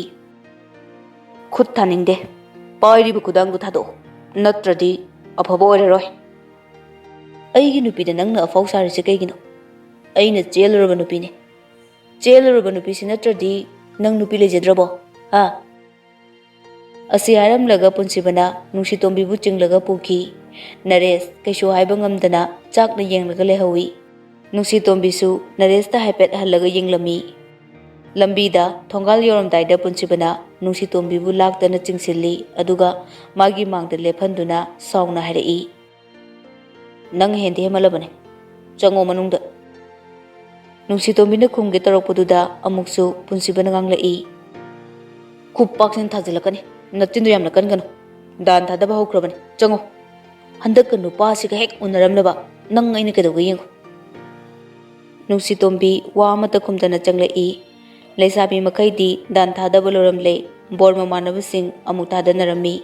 "ꯈꯨꯠ ꯊꯥꯅꯤꯡꯗꯦ꯫ ꯄꯥꯏꯔꯤꯕ ꯈꯨꯗꯥꯡꯗꯨ ꯊꯥꯗꯣꯛꯑꯣ, ꯅꯠꯇ꯭ꯔꯗꯤ ꯑꯐꯕ ꯑꯣꯏꯔꯔꯣꯏ꯫" "ꯑꯩꯒꯤ ꯅꯨꯄꯤꯗ ꯅꯪꯅ ꯑꯐꯥꯎ ꯁꯥꯔꯤꯁꯦ ꯀꯩꯒꯤꯅꯣ? ꯑꯩꯅ ꯆꯦꯜꯂꯨꯔꯕ ꯅꯨꯄꯤꯅꯤ꯫ ꯆꯦꯜꯂꯨꯔꯕ ꯅꯨꯄꯤꯁꯤ ꯅꯠꯇ꯭ꯔꯗꯤ ꯅꯪ ꯅꯨꯄꯤ ꯂꯩꯖꯗ꯭ꯔꯕꯣ? ꯍꯥ?" ꯑꯁꯤ ꯍꯥꯏꯔꯝꯂꯒ ꯄꯨꯟꯁꯤꯕꯅ ꯅꯨꯡꯁꯤꯇꯣꯝꯕꯤꯕꯨ ꯆꯤꯡꯂꯒ ꯄꯨꯈꯤ꯫ ꯅꯔꯦꯁ ꯀꯩꯁꯨ ꯍꯥꯏꯕ ꯉꯝꯗꯅ ꯆꯥꯛꯅ ꯌꯦꯡꯂꯒ ꯂꯩꯍꯧꯏ꯫ ꯅꯨꯡꯁꯤꯇꯣꯝꯕꯤꯁꯨ ꯅꯔꯦꯁꯇ ꯍꯥꯏꯐꯦꯠ ꯍꯜꯂꯒ ꯌꯦꯡꯂꯝꯃꯤ꯫ ꯂꯝꯕꯤꯗ ꯊꯣꯡꯒꯥꯜ ꯌꯧꯔꯝꯗꯥꯏꯗ ꯄꯨꯟꯁꯤꯕꯅ ꯅꯨꯡꯁꯤꯇꯣꯝꯕꯤꯕꯨ ꯂꯥꯛꯇꯅ ꯆꯤꯡꯁꯤꯜꯂꯤ, ꯑꯗꯨꯒ ꯃꯥꯒꯤ ꯃꯥꯡꯗ ꯂꯦꯞꯍꯟꯗꯨꯅ ꯁꯥꯎꯅ ꯍꯥꯏꯔꯛꯏ, "ꯅꯪ ꯍꯦꯟꯗꯤ ꯍꯦꯟꯃꯜꯂꯕꯅꯦ꯫ ꯆꯪꯉꯣ ꯃꯅꯨꯡꯗ꯫" ꯅꯨꯡꯁꯤꯇꯣꯝꯕꯤꯅ ꯈꯨꯝꯒꯦ ꯇꯧꯔꯛꯄꯗꯨꯗ ꯑꯃꯨꯛꯁꯨ ꯄꯨꯟꯁꯤꯕꯅ ꯉꯥꯡꯂꯛꯏ, "ꯈꯨꯄꯥꯛꯁꯤꯅ ꯊꯥꯖꯤꯜꯂꯛꯀꯅꯤ꯫ ꯅꯆꯤꯟꯗꯣ ꯌꯥꯝꯅ ꯀꯟꯒꯅꯨ꯫ ꯗꯥꯟ ꯊꯥꯗꯕ ꯍꯧꯈ꯭ꯔꯕꯅꯤ꯫ ꯆꯪꯉꯣ꯫ ꯍꯟꯗꯛꯀ ꯅꯨꯄꯥꯁꯤꯒ ꯍꯦꯛ ꯎꯅꯔꯝꯂꯕ ꯅꯪ ꯑꯩꯅ ꯀꯩꯗꯧꯒꯦ ꯌꯦꯡꯉꯨ꯫" ꯅꯨꯡꯁꯤꯇꯣꯝꯕꯤ ꯋꯥ ꯑꯃꯠꯇ ꯈꯨꯝꯗꯅ ꯆꯪꯂꯛꯏ꯫ ꯂꯩꯁꯥꯕꯤ ꯃꯈꯩꯗꯤ ꯗꯥꯟ ꯊꯥꯗꯕ ꯂꯣꯏꯔꯝꯂꯦ꯫ ꯕꯣꯔ ꯃꯃꯥꯟꯅꯕꯁꯤꯡ ꯑꯃꯨꯛ ꯊꯥꯗꯅꯔꯝꯃꯤ꯫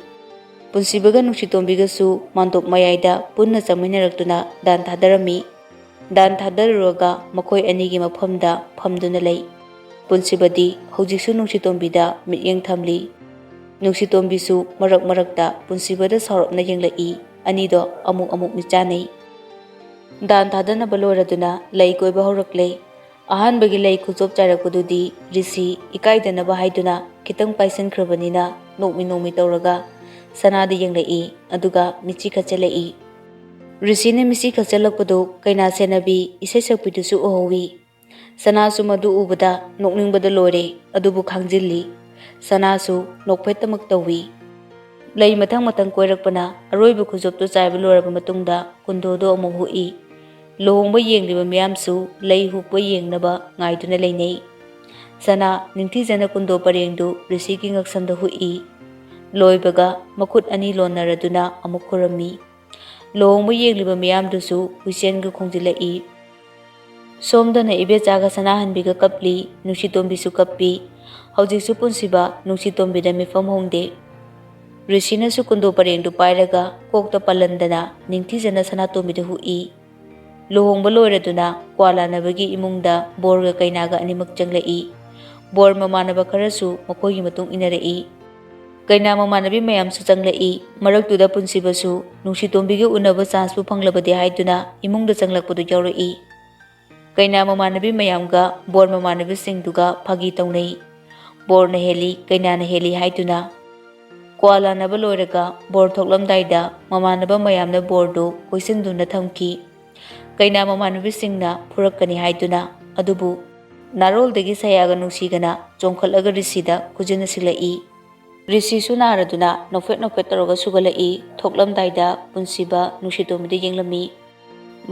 ꯄꯨꯟꯁꯤꯕꯒ ꯅꯨꯡꯁꯤꯇꯣꯝꯕꯤꯒꯁꯨ ꯃꯥꯟꯗꯣꯞ ꯃꯌꯥꯏꯗ ꯄꯨꯟꯅ ꯆꯪꯃꯤꯟꯅꯔꯛꯇꯨꯅ ꯗꯥꯟ ꯊꯥꯗꯔꯝꯃꯤ꯫ ꯗꯥꯟ ꯊꯥꯗꯔꯨꯔꯒ ꯃꯈꯣꯏ ꯑꯅꯤꯒꯤ ꯃꯐꯝꯗ ꯐꯝꯗꯨꯅ ꯂꯩ꯫ ꯄꯨꯟꯁꯤꯕꯗꯤ ꯍꯧꯖꯤꯛꯁꯨ ꯅꯨꯡꯁꯤꯇꯣꯝꯕꯤꯗ ꯃꯤꯠꯌꯦꯡ ꯊꯝꯂꯤ꯫ ꯅꯨꯡꯁꯤꯇꯣꯝꯕꯤꯁꯨ ꯃꯔꯛ ꯃꯔꯛꯇ ꯄꯨꯟꯁꯤꯕꯗ ꯁꯥꯎꯔꯞꯅ ꯌꯦꯡꯂꯛꯏ꯫ ꯑꯅꯤꯗꯣ ꯑꯃꯨꯛ ꯑꯃꯨꯛ ꯃꯤꯠꯆꯥꯟꯅꯩ꯫ ꯗꯥꯟ ꯊꯥꯗꯅꯕ ꯂꯣꯏꯔꯗꯨꯅ ꯂꯩ ꯀꯣꯏꯕ ꯍꯧꯔꯛꯂꯦ꯫ ꯑꯍꯥꯟꯕꯒꯤ ꯂꯩ ꯈꯨꯆꯣꯞ ꯆꯥꯏꯔꯛꯄꯗꯨꯗꯤ ꯔꯤꯁꯤ ꯏꯀꯥꯏꯗꯅꯕ ꯍꯥꯏꯗꯨꯅ ꯈꯤꯇꯪ ꯄꯥꯏꯁꯤꯟꯈ꯭ꯔꯕꯅꯤꯅ ꯅꯣꯛꯃꯤ ꯅꯣꯛꯃꯤ ꯇꯧꯔꯒ ꯁꯅꯥꯗ ꯌꯦꯡꯂꯛꯏ, ꯑꯗꯨꯒ ꯃꯤꯠꯁꯤ ꯈꯠꯆꯜꯂꯛꯏ꯫ ꯔꯤꯁꯤꯅ ꯃꯤꯠꯁꯤ ꯈꯠꯆꯜꯂꯛꯄꯗꯨ ꯀꯩꯅꯥ ꯁꯦꯟꯅꯕꯤ ꯏꯁꯩ ꯁꯛꯄꯤꯗꯨꯁꯨ ꯎꯍꯧꯏ꯫ ꯁꯅꯥꯁꯨ ꯃꯗꯨ ꯎꯕꯗ ꯅꯣꯛꯅꯤꯡꯕꯗ ꯂꯣꯏꯔꯦ, ꯑꯗꯨꯕꯨ ꯈꯥꯡꯖꯤꯜꯂꯤ꯫ ꯁꯅꯥꯁꯨ ꯅꯣꯛꯐꯦꯠꯇꯃꯛ ꯇꯧꯏ꯫ ꯂꯩ ꯃꯊꯪ ꯃꯊꯪ ꯀꯣꯏꯔꯛꯄꯅ ꯑꯔꯣꯏꯕ ꯈꯨꯖꯣꯞꯇꯨ ꯆꯥꯏꯕ ꯂꯣꯏꯔꯕ ꯃꯇꯨꯡꯗ ꯀꯨꯟꯗꯣꯗꯨ ꯑꯃꯨꯛ ꯍꯨꯛꯏ꯫ ꯂꯨꯍꯣꯡꯕ ꯌꯦꯡꯂꯤꯕ ꯃꯤꯌꯥꯝꯁꯨ ꯂꯩ ꯍꯨꯛꯄ ꯌꯦꯡꯅꯕ ꯉꯥꯏꯗꯨꯅ ꯂꯩꯅꯩ꯫ ꯁꯅꯥ ꯅꯤꯡꯊꯤꯖꯅ ꯀꯨꯟꯗꯣ ꯄꯔꯦꯡꯗꯨ ꯔꯤꯁꯤꯒꯤ ꯉꯛꯁꯝꯗ ꯍꯨꯛꯏ꯫ ꯂꯣꯏꯕꯒ ꯃꯈꯨꯠ ꯑꯅꯤ ꯂꯣꯟꯅꯔꯗꯨꯅ ꯑꯃꯨꯛ ꯈꯨꯔꯝꯃꯤ꯫ ꯂꯨꯍꯣꯡꯕ ꯌꯦꯡꯂꯤꯕ ꯃꯤꯌꯥꯝꯗꯨꯁꯨ ꯍꯨꯏꯁꯦꯟꯒ ꯈꯣꯡꯖꯤꯜꯂꯛꯏ꯫ ꯁꯣꯝꯗꯅ ꯏꯕꯦꯆꯥꯒ ꯁꯅꯥꯍꯟꯕꯤꯒ ꯀꯞꯂꯤ, ꯅꯨꯡꯁꯤꯇꯣꯝꯕꯤꯁꯨ ꯀꯞꯄꯤ꯫ ꯍꯧꯖꯤꯛꯁꯨ ꯄꯨꯟꯁꯤꯕ ꯅꯨꯡꯁꯤꯇꯣꯝꯕꯤꯗ ꯃꯤꯐꯝ ꯍꯣꯡꯗꯦ꯫ ꯔꯤꯁꯤꯅꯁꯨ ꯀꯨꯟꯗꯣ ꯄꯔꯦꯡꯗꯨ ꯄꯥꯏꯔꯒ ꯀꯣꯛꯇ ꯄꯜꯂꯟꯗꯅ ꯅꯤꯡꯊꯤꯖꯅ ꯁꯅꯥꯇꯣꯝꯕꯤꯗ ꯍꯨꯛꯏ꯫ ꯂꯨꯍꯣꯡꯕ ꯂꯣꯏꯔꯗꯨꯅ ꯀ꯭ꯋꯥ ꯂꯥꯟꯅꯕꯒꯤ ꯏꯃꯨꯡꯗ ꯕꯣꯔꯒ ꯀꯩꯅꯥꯒ ꯑꯅꯤꯃꯛ ꯆꯪꯂꯛꯏ꯫ ꯕꯣꯔ ꯃꯃꯥꯟꯅꯕ ꯈꯔꯁꯨ ꯃꯈꯣꯏꯒꯤ ꯃꯇꯨꯡ ꯏꯟꯅꯔꯛꯏ꯫ ꯀꯩꯅꯥ ꯃꯃꯥꯟꯅꯕꯤ ꯃꯌꯥꯝꯁꯨ ꯆꯪꯂꯛꯏ꯫ ꯃꯔꯛꯇꯨꯗ ꯄꯨꯟꯁꯤꯕꯁꯨ ꯅꯨꯡꯁꯤꯇꯣꯝꯕꯤꯒ ꯎꯅꯕ ꯆꯥꯟꯁꯄꯨ ꯐꯪꯂꯕꯗꯤ ꯍꯥꯏꯗꯨꯅ ꯏꯃꯨꯡꯗ ꯆꯪꯂꯛꯄꯗꯨ ꯌꯥꯎꯔꯛꯏ꯫ ꯀꯩꯅꯥ ꯃꯃꯥꯟꯅꯕꯤ ꯃꯌꯥꯝꯒ ꯕꯣꯔ ꯃꯃꯥꯟꯅꯕꯤꯁꯤꯡꯗꯨꯒ ꯐꯥꯒꯤ ꯇꯧꯅꯩ꯫ ꯕꯣꯔꯅ ꯍꯦꯜꯂꯤ, ꯀꯩꯅꯥꯅ ꯍꯦꯜꯂꯤ ꯍꯥꯏꯗꯨꯅ꯫ ꯀ꯭ꯋꯥ ꯂꯥꯟꯅꯕ ꯂꯣꯏꯔꯒ ꯕꯣꯔ ꯊꯣꯛꯂꯝꯗꯥꯏꯗ ꯃꯃꯥꯟꯅꯕ ꯃꯌꯥꯝꯅ ꯕꯣꯔꯗꯨ ꯀꯣꯏꯁꯤꯟꯗꯨꯅ ꯊꯝꯈꯤ꯫ ꯀꯩꯅꯥ ꯃꯃꯥꯟꯅꯕꯤꯁꯤꯡꯅ ꯐꯨꯔꯛꯀꯅꯤ ꯍꯥꯏꯗꯨꯅ꯫ ꯑꯗꯨꯕꯨ ꯅꯥꯔꯣꯜꯗꯒꯤ ꯁꯌꯥꯒ ꯅꯨꯡꯁꯤꯒꯅ ꯆꯣꯡꯈꯠꯂꯒ ꯔꯤꯁꯤꯗ ꯈꯨꯖꯤꯟꯅ ꯁꯤꯜꯂꯛꯏ꯫ ꯔꯤꯁꯤꯁꯨ ꯅꯥꯔꯗꯨꯅ ꯅꯣꯛꯐꯦꯠ ꯅꯣꯛꯐꯦꯠ ꯇꯧꯔꯒ ꯁꯨꯒꯠꯂꯛꯏ꯫ ꯊꯣꯛꯂꯝꯗꯥꯏꯗ ꯄꯨꯟꯁꯤꯕ ꯅꯨꯡꯁꯤꯇꯣꯝꯕꯤꯗ ꯌꯦꯡꯂꯝꯃꯤ꯫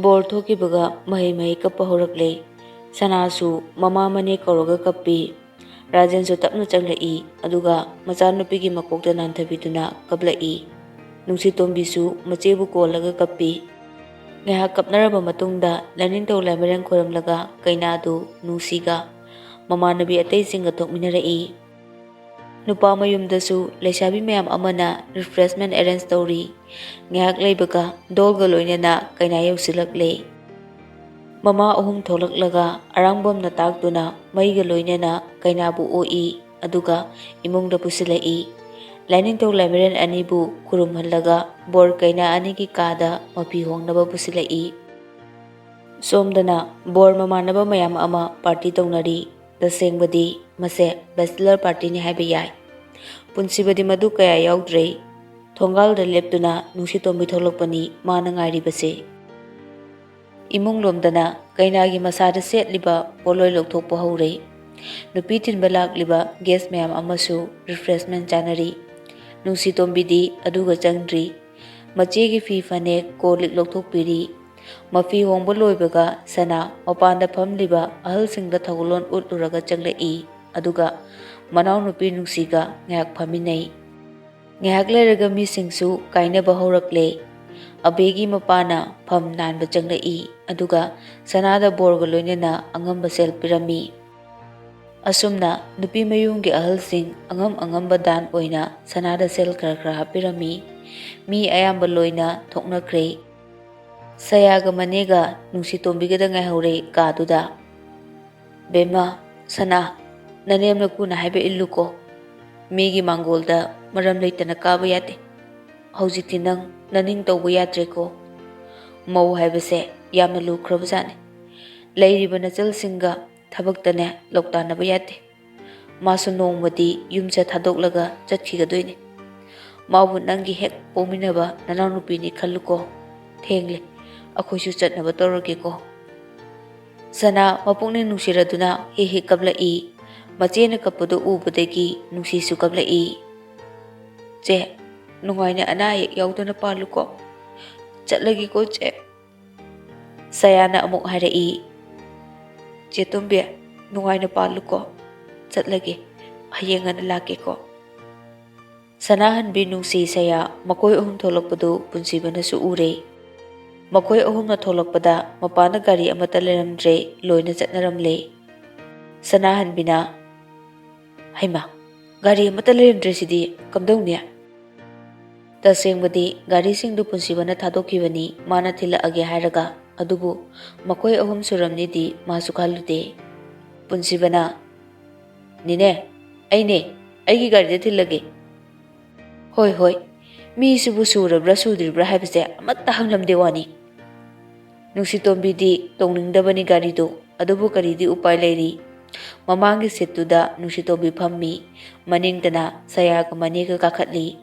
ꯕꯣꯔ ꯊꯣꯛꯈꯤꯕꯒ ꯃꯍꯩ ꯃꯍꯩ ꯀꯞꯄ ꯍꯧꯔꯛꯂꯦ꯫ ꯁꯅꯥꯁꯨ ꯃꯃꯥ ꯃꯅꯦ ꯀꯧꯔꯒ ꯀꯞꯄꯤ꯫ ꯔꯥꯖꯦꯟꯁꯨ ꯇꯞꯅ ꯆꯪꯂꯛꯏ, ꯑꯗꯨꯒ ꯃꯆꯥꯅꯨꯄꯤꯒꯤ ꯃꯀꯣꯛꯇ ꯅꯥꯟꯊꯕꯤꯗꯨꯅ ꯀꯞꯂꯛꯏ꯫ ꯅꯨꯡꯁꯤꯇꯣꯝꯕꯤꯁꯨ ꯃꯆꯦꯕꯨ ꯀꯣꯜꯂꯒ ꯀꯞꯄꯤ꯫ ꯉꯥꯏꯍꯥꯛ ꯀꯞꯅꯔꯕ ꯃꯇꯨꯡꯗ ꯂꯥꯏꯅꯤꯡꯊꯧ ꯂꯥꯏꯃꯔꯦꯟ ꯈꯣꯏꯔꯝꯂꯒ ꯀꯩꯅꯥꯗꯨ ꯅꯨꯡꯁꯤꯒ ꯃꯃꯥꯟꯅꯕꯤ ꯑꯇꯩꯁꯤꯡꯒ ꯊꯣꯛꯃꯤꯟꯅꯔꯛꯏ꯫ ꯅꯨꯄꯥ ꯃꯌꯨꯝꯗꯁꯨ ꯂꯩꯁꯥꯕꯤ ꯃꯌꯥꯝ ꯑꯃꯅ refreshment arrange ꯇꯧꯔꯤ꯫ ꯉꯥꯏꯍꯥꯛ ꯂꯩꯕꯒ ꯗꯣꯜꯒ ꯂꯣꯏꯅꯅ ꯀꯩꯅꯥ ꯌꯧꯁꯤꯜꯂꯛꯂꯦ꯫ ꯃꯃꯥ ꯑꯍꯨꯝ ꯊꯣꯛꯂꯛꯂꯒ ꯑꯔꯥꯡꯕꯝꯅ ꯇꯥꯛꯇꯨꯅ ꯃꯩꯒ ꯂꯣꯏꯅꯅ ꯀꯩꯅꯥꯕꯨ ꯑꯣꯛꯏ, ꯑꯗꯨꯒ ꯏꯃꯨꯡꯗ ꯄꯨꯁꯤꯜꯂꯛꯏ꯫ ꯂꯥꯏꯅꯤꯡꯊꯧ ꯂꯥꯏꯃꯔꯦꯟ ꯑꯅꯤꯕꯨ ꯈꯨꯔꯨꯝꯍꯜꯂꯒ ꯕꯣꯔ ꯀꯩꯅꯥ ꯑꯅꯤꯒꯤ ꯀꯥꯗ ꯃꯐꯤ ꯍꯣꯡꯅꯕ ꯄꯨꯁꯤꯜꯂꯛꯏ꯫ ꯁꯣꯝꯗꯅ ꯕꯣꯔ ꯃꯃꯥꯟꯅꯕ ꯃꯌꯥꯝ ꯑꯃ party ꯇꯧꯅꯔꯤ꯫ ꯇꯁꯦꯡꯕꯗꯤ ꯃꯁꯦ bachelor partyꯅꯤ ꯍꯥꯏꯕ ꯌꯥꯏ꯫ ꯄꯨꯟꯁꯤꯕꯗꯤ ꯃꯗꯨ ꯀꯌꯥ ꯌꯥꯎꯗ꯭ꯔꯦ꯫ ꯊꯣꯡꯒꯥꯜꯗ ꯂꯦꯞꯇꯨꯅ ꯅꯨꯡꯁꯤꯇꯣꯝꯕꯤ ꯊꯣꯛꯂꯛꯄꯅꯤ ꯃꯥꯅ ꯉꯥꯏꯔꯤꯕꯁꯦ꯫ ꯏꯃꯨꯡ ꯂꯣꯝꯗꯅ ꯀꯩꯅꯥꯒꯤ ꯃꯁꯥꯗ ꯁꯦꯠꯂꯤꯕ ꯄꯣꯠꯂꯣꯏ ꯂꯧꯊꯣꯛꯄ ꯍꯧꯔꯦ꯫ ꯅꯨꯄꯤ ꯊꯤꯟꯕ ꯂꯥꯛꯂꯤꯕ guest ꯃꯌꯥꯝ ꯑꯃꯁꯨ refreshment ꯆꯥꯅꯔꯤ꯫ ꯅꯨꯡꯁꯤꯇꯣꯝꯕꯤꯗꯤ ꯑꯗꯨꯒ ꯆꯪꯗ꯭ꯔꯤ꯫ ꯃꯆꯦꯒꯤ ꯐꯤ ꯐꯅꯦꯛ ꯀꯣꯜ ꯂꯤꯛ ꯂꯧꯊꯣꯛꯄꯤꯔꯤ꯫ ꯃꯐꯤ ꯍꯣꯡꯕ ꯂꯣꯏꯕꯒ ꯁꯅꯥ ꯃꯄꯥꯟꯗ ꯐꯝꯂꯤꯕ ꯑꯍꯜꯁꯤꯡꯗ ꯊꯧꯒꯜꯂꯣꯟ ꯎꯠꯂꯨꯔꯒ ꯆꯪꯂꯛꯏ, ꯑꯗꯨꯒ ꯃꯅꯥꯎꯅꯨꯄꯤ ꯅꯨꯡꯁꯤꯒ ꯉꯥꯏꯍꯥꯛ ꯐꯝꯃꯤꯟꯅꯩ꯫ ꯉꯥꯏꯍꯥꯛ ꯂꯩꯔꯒ ꯃꯤꯁꯤꯡꯁꯨ ꯀꯥꯏꯅꯕ ꯍꯧꯔꯛꯂꯦ꯫ ꯑꯕꯦꯒꯤ ꯃꯄꯥꯅ ꯐꯝ ꯅꯥꯟꯕ ꯆꯪꯂꯛꯏ, ꯑꯗꯨꯒ ꯁꯅꯥꯗ ꯕꯣꯔꯒ ꯂꯣꯏꯅꯅ ꯑꯉꯝꯕ ꯁꯦꯜ ꯄꯤꯔꯝꯃꯤ꯫ ꯑꯁꯨꯝꯅ ꯅꯨꯄꯤ ꯃꯌꯨꯝꯒꯤ ꯑꯍꯜꯁꯤꯡ ꯑꯉꯝ ꯑꯉꯝꯕ ꯗꯥꯟ ꯑꯣꯏꯅ ꯁꯅꯥꯗ ꯁꯦꯜ ꯈꯔ ꯈꯔ ꯍꯥꯞꯄꯤꯔꯝꯃꯤ꯫ ꯃꯤ ꯑꯌꯥꯝꯕ ꯂꯣꯏꯅ ꯊꯣꯛꯅꯈ꯭ꯔꯦ꯫ ꯁꯌꯥꯒ ꯃꯅꯦꯒ ꯅꯨꯡꯁꯤꯇꯣꯝꯕꯤꯒꯗ ꯉꯥꯏꯍꯧꯔꯦ ꯀꯥꯗꯨꯗ꯫ "ꯕꯦꯝꯃ, ꯁꯅꯥ, ꯅꯅꯦꯝ ꯅꯀꯨꯅ ꯍꯥꯏꯕ ꯏꯜꯂꯨꯀꯣ꯫ ꯃꯤꯒꯤ ꯃꯥꯡꯒꯣꯜꯗ ꯃꯔꯝ ꯂꯩꯇꯅ ꯀꯥꯕ ꯌꯥꯗꯦ꯫ ꯍꯧꯖꯤꯛꯇꯤ ꯅꯪ ꯅꯅꯤꯡ ꯇꯧꯕ ꯌꯥꯗ꯭ꯔꯦꯀꯣ꯫ ꯃꯧ ꯍꯥꯏꯕꯁꯦ ꯌꯥꯝꯅ ꯂꯨꯈ꯭ꯔꯕꯖꯥꯠꯅꯤ꯫ ꯂꯩꯔꯤꯕ ꯅꯆꯜꯁꯤꯡꯒ ꯊꯕꯛꯇꯅꯦ ꯂꯧꯇꯥꯟꯅꯕ ꯌꯥꯗꯦ꯫ ꯃꯥꯁꯨ ꯅꯣꯡꯃꯗꯤ ꯌꯨꯝꯁꯦ ꯊꯥꯗꯣꯛꯂꯒ ꯆꯠꯈꯤꯒꯗꯣꯏꯅꯤ꯫ ꯃꯥꯕꯨ ꯅꯪꯒꯤ ꯍꯦꯛ ꯄꯣꯛꯃꯤꯟꯅꯕ ꯅꯅꯥꯎꯅꯨꯄꯤꯅꯤ ꯈꯜꯂꯨꯀꯣ꯫ ꯊꯦꯡꯂꯦ, ꯑꯩꯈꯣꯏꯁꯨ ꯆꯠꯅꯕ ꯇꯧꯔꯒꯦꯀꯣ꯫" ꯁꯅꯥ ꯃꯄꯨꯛꯅꯤꯡ ꯅꯨꯡꯁꯤꯔꯗꯨꯅ ꯍꯦꯛ ꯍꯦꯛ ꯀꯞꯂꯛꯏ꯫ ꯃꯆꯦꯅ ꯀꯞꯄꯗꯨ ꯎꯕꯗꯒꯤ ꯅꯨꯡꯁꯤꯁꯨ ꯀꯞꯂꯛꯏ꯫ "ꯆꯦ, ꯅꯨꯡꯉꯥꯏꯅ ꯑꯅꯥ ꯑꯌꯦꯛ ꯌꯥꯎꯗꯅ ꯄꯥꯜꯂꯨꯀꯣ꯫ ꯆꯠꯂꯒꯦꯀꯣ ꯆꯦ꯫" ꯁꯌꯥꯅ ꯑꯃꯨꯛ ꯍꯥꯏꯔꯛꯏ, "ꯆꯦ ꯇꯣꯝꯕꯤ, ꯅꯨꯡꯉꯥꯏꯅ ꯄꯥꯜꯂꯨꯀꯣ꯫ ꯆꯠꯂꯒꯦ, ꯍꯌꯦꯡ ꯉꯟꯅ ꯂꯥꯛꯀꯦꯀꯣ꯫" ꯁꯅꯥꯍꯟꯕꯤ, ꯅꯨꯡꯁꯤ, ꯁꯌꯥ ꯃꯈꯣꯏ ꯑꯍꯨꯝ ꯊꯣꯛꯂꯛꯄꯗꯨ ꯄꯨꯟꯁꯤꯕꯅꯁꯨ ꯎꯔꯦ꯫ ꯃꯈꯣꯏ ꯑꯍꯨꯝꯅ ꯊꯣꯛꯂꯛꯄꯗ ꯃꯄꯥꯟꯗ ꯒꯥꯔꯤ ꯑꯃꯠꯇ ꯂꯩꯔꯝꯗ꯭ꯔꯦ, ꯂꯣꯏꯅ ꯆꯠꯅꯔꯝꯂꯦ꯫ ꯁꯅꯥꯍꯟꯕꯤꯅ, "ꯍꯩꯃꯥ, ꯒꯥꯔꯤ ꯑꯃꯠꯇ ꯂꯩꯔꯝꯗ꯭ꯔꯦ ꯁꯤꯗꯤ, ꯀꯝꯗꯧꯅꯤ?" ꯇꯁꯦꯡꯕꯗꯤ ꯒꯥꯔꯤꯁꯤꯡꯗꯨ ꯄꯨꯟꯁꯤꯕꯅ ꯊꯥꯗꯣꯛꯈꯤꯕꯅꯤ, ꯃꯥꯅ ꯊꯤꯜꯂꯛꯑꯒꯦ ꯍꯥꯏꯔꯒ, ꯑꯗꯨꯕꯨ ꯃꯈꯣꯏ ꯑꯍꯨꯝ ꯁꯨꯔꯝꯅꯤꯗꯤ ꯃꯥꯁꯨ ꯈꯜꯂꯨꯗꯦ꯫ ꯄꯨꯟꯁꯤꯕꯅ, "ꯅꯦꯅꯦ, ꯑꯩꯅꯦ, ꯑꯩꯒꯤ ꯒꯥꯔꯤꯗ ꯊꯤꯜꯂꯒꯦ꯫" "ꯍꯣꯏ, ꯍꯣꯏ, ꯃꯤꯁꯤꯕꯨ ꯁꯨꯔꯕ꯭ꯔꯥ ꯁꯨꯗ꯭ꯔꯤꯕ꯭ꯔꯥ ꯍꯥꯏꯕꯁꯦ ꯑꯃꯠꯇ ꯍꯪꯂꯝꯗꯦ ꯋꯥꯅꯤ꯫" ꯅꯨꯡꯁꯤꯇꯣꯝꯕꯤꯗꯤ ꯇꯣꯡꯅꯤꯡꯗꯕꯅꯤ ꯒꯥꯔꯤꯗꯨ, ꯑꯗꯨꯕꯨ ꯀꯔꯤꯗꯤ ꯎꯄꯥꯏ ꯂꯩꯔꯤ? ꯃꯃꯥꯡꯒꯤ ꯁꯤꯠꯇꯨꯗ ꯅꯨꯡꯁꯤꯇꯣꯝꯕꯤ ꯐꯝꯃꯤ, ꯃꯅꯤꯡꯗꯅ ꯁꯌꯥꯒ ꯃꯅꯦꯒ ꯀꯥꯈꯠꯂꯤ꯫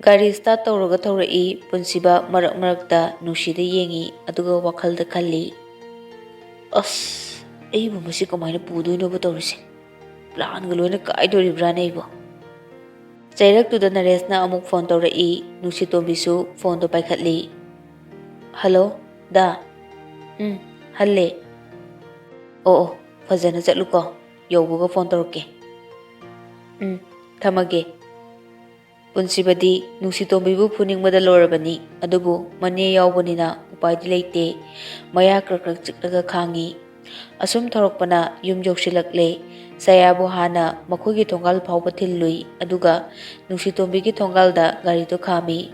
ꯒꯥꯔꯤ ꯁ꯭ꯇꯥꯔꯠ ꯇꯧꯔꯒ ꯊꯧꯔꯛꯏ꯫ ꯄꯨꯟꯁꯤꯕ ꯃꯔꯛ ꯃꯔꯛꯇ ꯅꯨꯡꯁꯤꯗ ꯌꯦꯡꯉꯤ, ꯑꯗꯨꯒ ꯋꯥꯈꯜꯗ ꯈꯜꯂꯤ, "ꯑꯁ, ꯑꯩꯕꯨ ꯃꯁꯤ ꯀꯃꯥꯏꯅ ꯄꯨꯗꯣꯏꯅꯣꯕ ꯇꯧꯔꯤꯁꯦ? ꯄ꯭ꯂꯥꯟꯒ ꯂꯣꯏꯅ ꯀꯥꯏꯗꯣꯔꯤꯕ꯭ꯔꯥꯅꯦ ꯑꯩꯕꯨ?" ꯆꯩꯔꯛꯇꯨꯗ ꯅꯔꯦꯁꯅ ꯑꯃꯨꯛ ꯐꯣꯟ ꯇꯧꯔꯛꯏ꯫ ꯅꯨꯡꯁꯤꯇꯣꯝꯕꯤꯁꯨ ꯐꯣꯟꯗꯣ ꯄꯥꯏꯈꯠꯂꯤ꯫ "ꯍꯜꯂꯣ, ꯗꯥ?" "ꯎꯝ, ꯍꯜꯂꯦ꯫" "ꯑꯣ, ꯑꯣ, ꯐꯖꯅ ꯆꯠꯂꯨꯀꯣ꯫ ꯌꯧꯕꯒ ꯐꯣꯟ ꯇꯧꯔꯛꯀꯦ꯫" "ꯎꯝ, ꯊꯝꯃꯒꯦ꯫" ꯄꯨꯟꯁꯤꯕꯗꯤ ꯅꯨꯡꯁꯤꯇꯣꯝꯕꯤꯕꯨ ꯐꯨꯅꯤꯡꯕꯗ ꯂꯣꯏꯔꯕꯅꯤ, ꯑꯗꯨꯕꯨ ꯃꯅꯦ ꯌꯥꯎꯕꯅꯤꯅ ꯎꯄꯥꯏꯗꯤ ꯂꯩꯇꯦ꯫ ꯃꯌꯥ ꯀ꯭ꯔꯛ ꯀ꯭ꯔꯛ ꯆꯤꯛꯂꯒ ꯈꯥꯡꯉꯤ꯫ ꯑꯁꯨꯝ ꯊꯧꯔꯛꯄꯅ ꯌꯨꯝ ꯌꯧꯁꯤꯜꯂꯛꯂꯦ꯫ ꯁꯌꯥꯕꯨ ꯍꯥꯟꯅ ꯃꯈꯣꯏꯒꯤ ꯊꯣꯡꯒꯥꯜ ꯐꯥꯎꯕ ꯊꯤꯜꯂꯨꯏ, ꯑꯗꯨꯒ ꯅꯨꯡꯁꯤꯇꯣꯝꯕꯤꯒꯤ ꯊꯣꯡꯒꯥꯜꯗ ꯒꯥꯔꯤꯗꯨ ꯈꯥꯝꯃꯤ꯫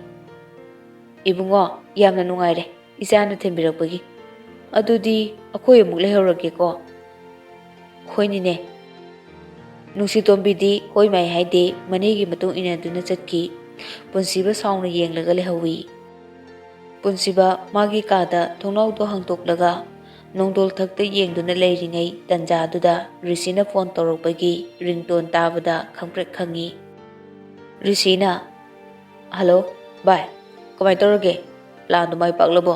"ꯏꯕꯨꯡꯉꯣ, ꯌꯥꯝꯅ ꯅꯨꯡꯉꯥꯏꯔꯦ꯫ ꯏꯆꯥꯅ ꯊꯤꯟꯕꯤꯔꯛꯄꯒꯤ꯫ ꯑꯗꯨꯗꯤ ꯑꯩꯈꯣꯏ ꯑꯃꯨꯛ ꯂꯩꯍꯧꯔꯒꯦꯀꯣ꯫ ꯍꯣꯏꯅꯤꯅꯦ꯫ ꯅꯨꯡꯁꯤꯇꯣꯝꯕꯤꯗꯤ ꯍꯣꯏ ꯃꯥꯏ ꯍꯥꯏꯗꯦ, ꯃꯅꯦꯒꯤ ꯃꯇꯨꯡ ꯏꯟꯅꯗꯨꯅ ꯆꯠꯈꯤ꯫ ꯄꯨꯟꯁꯤꯕ ꯁꯥꯎꯅ ꯌꯦꯡꯂꯒ ꯂꯩꯍꯧꯏ꯫ ꯄꯨꯟꯁꯤꯕ ꯃꯥꯒꯤ ꯀꯥꯗ ꯊꯣꯡꯅꯥꯎꯗꯣ ꯍꯥꯡꯗꯣꯛꯂꯒ ꯅꯣꯡꯗꯣꯜ ꯊꯛꯇ ꯌꯦꯡꯗꯨꯅ ꯂꯩꯔꯤꯉꯩ ꯇꯟꯖꯥꯗꯨꯗ ꯔꯤꯁꯤꯅ ꯐꯣꯟ ꯇꯧꯔꯛꯄꯒꯤ ꯔꯤꯡꯇꯣꯟ ꯇꯥꯕꯗ ꯈꯪꯄ꯭ꯔꯦꯛ ꯈꯪꯉꯤ꯫ ꯔꯤꯁꯤꯅ, "ꯍꯜꯂꯣ, ꯚꯥꯏ, ꯀꯃꯥꯏ ꯇꯧꯔꯒꯦ? ꯄ꯭ꯂꯥꯟꯗꯣ ꯃꯥꯏ ꯄꯥꯛꯂꯕꯣ?"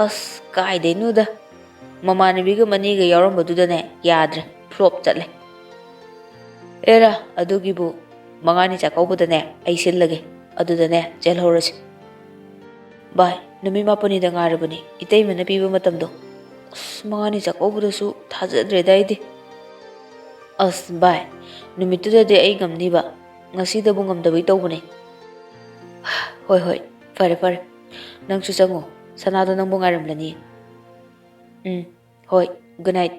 "ꯑꯁ, ꯀꯥꯏꯗꯩꯅꯣꯗ꯫ ꯃꯃꯥꯟꯅꯕꯤꯒ ꯃꯅꯦꯒ ꯌꯥꯎꯔꯝꯕꯗꯨꯗꯅꯦ, ꯌꯥꯗ꯭ꯔꯦ, ꯐ꯭ꯂꯣꯞ ꯆꯠꯂꯦ꯫" "ꯑꯦꯔꯥ, ꯑꯗꯨꯒꯤꯕꯨ ꯃꯉꯥꯅꯤ ꯆꯥꯛꯀꯧꯕꯗꯅꯦ ꯑꯩ ꯁꯤꯜꯂꯒꯦ, ꯑꯗꯨꯗꯅꯦ ꯆꯦꯜꯍꯧꯔꯁꯤ꯫" "ꯚꯥꯏ, ꯅꯨꯃꯤꯠ ꯃꯥꯄꯟꯅꯤꯗ ꯉꯥꯏꯔꯕꯅꯤ ꯏꯇꯩꯃꯅ ꯄꯤꯕ ꯃꯇꯝꯗꯣ꯫ ꯑꯁ, ꯃꯉꯥꯅꯤ ꯆꯥꯛꯀꯧꯕꯗꯁꯨ ꯊꯥꯖꯗ꯭ꯔꯦꯗ ꯑꯩꯗꯤ꯫" "ꯑꯁ ꯚꯥꯏ, ꯅꯨꯃꯤꯠꯇꯨꯗꯗꯤ ꯑꯩ ꯉꯝꯅꯤꯕ, ꯉꯁꯤꯗꯕꯨ ꯉꯝꯗꯕꯩ ꯇꯧꯕꯅꯦ꯫" "ꯍꯣꯏ ꯍꯣꯏ, ꯐꯔꯦ ꯐꯔꯦ, ꯅꯪꯁꯨ ꯆꯪꯉꯣ, ꯁꯅꯥꯗꯣ ꯅꯪꯕꯨ ꯉꯥꯏꯔꯝꯂꯅꯤ꯫" "ꯎꯝ, ꯍꯣꯏ, ꯒꯨꯗ ꯅꯥꯏꯠ꯫"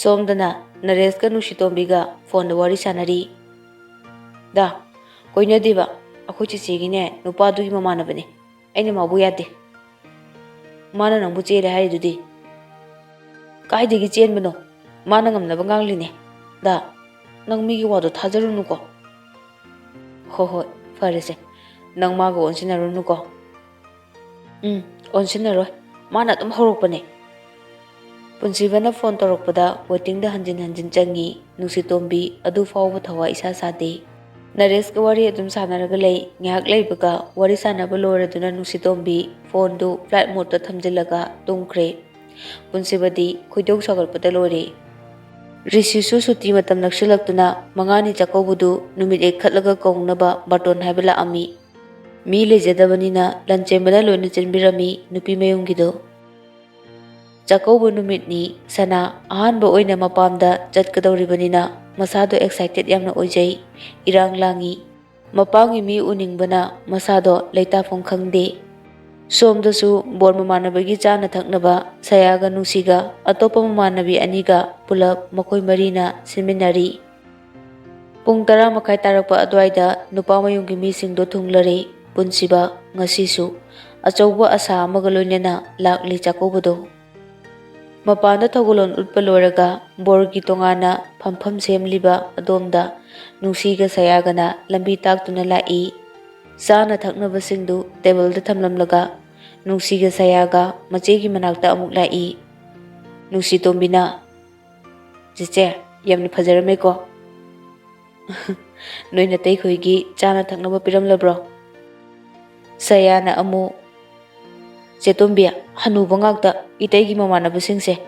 ꯁꯣꯝꯗꯅ ꯅꯔꯦꯁꯀ ꯅꯨꯡꯁꯤꯇꯣꯝꯕꯤꯒ ꯐꯣꯟꯗ ꯋꯥꯔꯤ ꯁꯥꯟꯅꯔꯤ꯫ "ꯗꯥ, ꯀꯣꯏꯅꯗꯦꯕ, ꯑꯩꯈꯣꯏ ꯆꯤꯆꯦꯒꯤꯅꯦ ꯅꯨꯄꯥꯗꯨꯒꯤ ꯃꯃꯥꯟꯅꯕꯅꯦ꯫ ꯑꯩꯅ ꯃꯥꯕꯨ ꯌꯥꯗꯦ꯫" "ꯃꯥꯅ ꯅꯪꯕꯨ ꯆꯦꯜꯂꯦ ꯍꯥꯏꯔꯤꯗꯨꯗꯤ?" "ꯀꯥꯏꯗꯒꯤ ꯆꯦꯟꯕꯅꯣ? ꯃꯥꯅ ꯉꯝꯅꯕ ꯉꯥꯡꯂꯤꯅꯦ꯫ ꯗꯥ, ꯅꯪ ꯃꯤꯒꯤ ꯋꯥꯗꯣ ꯊꯥꯖꯔꯨꯅꯨꯀꯣ꯫" "ꯍꯣ ꯍꯣꯏ, ꯐꯔꯦꯁꯦ, ꯅꯪ ꯃꯥꯒ ꯑꯣꯟꯁꯤꯟꯅꯔꯨꯅꯨꯀꯣ꯫" "ꯎꯝ, ꯑꯣꯟꯁꯤꯟꯅꯔꯣꯏ, ꯃꯥꯅ ꯑꯗꯨꯝ ꯍꯧꯔꯛꯄꯅꯦ꯫" ꯄꯨꯟꯁꯤꯕꯅ ꯐꯣꯟ ꯇꯧꯔꯛꯄꯗ ꯋꯦꯇꯤꯡꯗ ꯍꯟꯖꯤꯟ ꯍꯟꯖꯤꯟ ꯆꯪꯉꯤ꯫ ꯅꯨꯡꯁꯤꯇꯣꯝꯕꯤ ꯑꯗꯨ ꯐꯥꯎꯕ ꯊꯋꯥ ꯏꯁꯥ ꯁꯥꯗꯦ꯫ ꯅꯔꯦꯁꯀ ꯋꯥꯔꯤ ꯑꯗꯨꯝ ꯁꯥꯟꯅꯔꯒ ꯂꯩ꯫ ꯉꯥꯏꯍꯥꯛ ꯂꯩꯕꯒ ꯋꯥꯔꯤ ꯁꯥꯟꯅꯕ ꯂꯣꯏꯔꯗꯨꯅ ꯅꯨꯡꯁꯤꯇꯣꯝꯕꯤ ꯐꯣꯟꯗꯨ ꯐ꯭ꯂꯥꯏꯠ ꯃꯣꯗꯇ ꯊꯝꯖꯤꯜꯂꯒ ꯇꯨꯝꯈ꯭ꯔꯦ꯫ ꯄꯨꯟꯁꯤꯕꯗꯤ ꯈꯣꯏꯗꯧ ꯁꯥꯎꯒꯠꯄꯗ ꯂꯣꯏꯔꯦ꯫ ꯔꯤꯁꯤꯁꯨ ꯁꯨꯇꯤ ꯃꯇꯝ ꯅꯛꯁꯤꯜꯂꯛꯇꯨꯅ ꯃꯉꯥꯅꯤ ꯆꯥꯛꯀꯧꯕꯗꯨ ꯅꯨꯃꯤꯠ ꯂꯦꯟꯈꯠꯂꯒ ꯀꯧꯅꯕ ꯕꯥꯔꯇꯣꯟ ꯍꯥꯏꯕ ꯂꯥꯛꯑꯝꯃꯤ꯫ ꯃꯤ ꯂꯩꯖꯗꯕꯅꯤꯅ ꯂꯟꯆꯦꯟꯕꯅ ꯂꯣꯏꯅ ꯆꯦꯟꯕꯤꯔꯝꯃꯤ ꯅꯨꯄꯤ ꯃꯌꯨꯝꯒꯤꯗꯣ꯫ ꯆꯥꯛꯀꯧꯕ ꯅꯨꯃꯤꯠꯅꯤ꯫ ꯁꯅꯥ ꯑꯍꯥꯟꯕ ꯑꯣꯏꯅ ꯃꯄꯥꯝꯗ ꯆꯠꯀꯗꯧꯔꯤꯕꯅꯤꯅ ꯃꯁꯥꯗꯣ ꯑꯦꯛꯁꯥꯏꯇꯦꯠ ꯌꯥꯝꯅ ꯑꯣꯏꯖꯩ꯫ ꯏꯔꯥꯡ ꯂꯥꯡꯉꯤ꯫ ꯃꯄꯥꯝꯒꯤ ꯃꯤ ꯎꯅꯤꯡꯕꯅ ꯃꯁꯥꯗꯣ ꯂꯩꯇꯥꯐꯝ ꯈꯪꯗꯦ꯫ ꯁꯣꯝꯗꯁꯨ ꯕꯣꯔ ꯃꯃꯥꯟꯅꯕꯒꯤ ꯆꯥꯅ ꯊꯛꯅꯕ ꯁꯌꯥꯒ ꯅꯨꯡꯁꯤꯒ ꯑꯇꯣꯞꯄ ꯃꯃꯥꯟꯅꯕꯤ ꯑꯅꯤꯒ ꯄꯨꯂꯞ ꯃꯈꯣꯏ ꯃꯔꯤꯅ ꯁꯤꯟꯃꯤꯟꯅꯔꯤ꯫ ꯄꯨꯡ ꯇꯔꯥ ꯃꯈꯥꯏ ꯇꯥꯔꯛꯄ ꯑꯗꯨꯋꯥꯏꯗ ꯅꯨꯄꯥ ꯃꯌꯨꯝꯒꯤ ꯃꯤꯁꯤꯡꯗꯣ ꯊꯨꯡꯂꯔꯦ꯫ ꯄꯨꯟꯁꯤꯕ ꯉꯁꯤꯁꯨ ꯑꯆꯧꯕ ꯑꯁꯥ ꯑꯃꯒ ꯂꯣꯏꯅꯅ ꯂꯥꯛꯂꯤ ꯆꯥꯛꯀꯧꯕꯗꯣ꯫ ꯃꯄꯥꯟꯗ ꯊꯧꯒꯜꯂꯣꯟ ꯎꯠꯄ ꯂꯣꯏꯔꯒ ꯕꯣꯔꯒꯤ ꯇꯣꯉꯥꯟꯅ ꯐꯝꯐꯝ ꯁꯦꯝꯂꯤꯕ ꯑꯗꯣꯝꯗ ꯅꯨꯡꯁꯤꯒ ꯁꯌꯥꯒꯅ ꯂꯝꯕꯤ ꯇꯥꯛꯇꯨꯅ ꯂꯥꯛꯏ꯫ ꯆꯥꯅ ꯊꯛꯅꯕꯁꯤꯡꯗꯨ ꯇꯦꯕꯜꯗ ꯊꯝꯂꯝꯂꯒ ꯅꯨꯡꯁꯤꯒ ꯁꯌꯥꯒ ꯃꯆꯦꯒꯤ ꯃꯅꯥꯛꯇ ꯑꯃꯨꯛ ꯂꯥꯛꯏ꯫ ꯅꯨꯡꯁꯤꯇꯣꯝꯕꯤꯅ, "ꯆꯦꯆꯦ, ꯌꯥꯝꯅ ꯐꯖꯔꯝꯃꯦꯀꯣ꯫ ꯅꯣꯏ ꯅꯇꯩꯈꯣꯏꯒꯤ ꯆꯥꯅ ꯊꯛꯅꯕ ꯄꯤꯔꯝꯂꯕ꯭ꯔꯣ?" ꯁꯌꯥꯅ ꯑꯃꯨꯛ, "ꯆꯦꯇꯣꯝꯕꯤ, ꯍꯅꯨꯕ ꯉꯥꯛꯇ, ꯏꯇꯩꯒꯤ ꯃꯃꯥꯟꯅꯕꯁꯤꯡꯁꯦ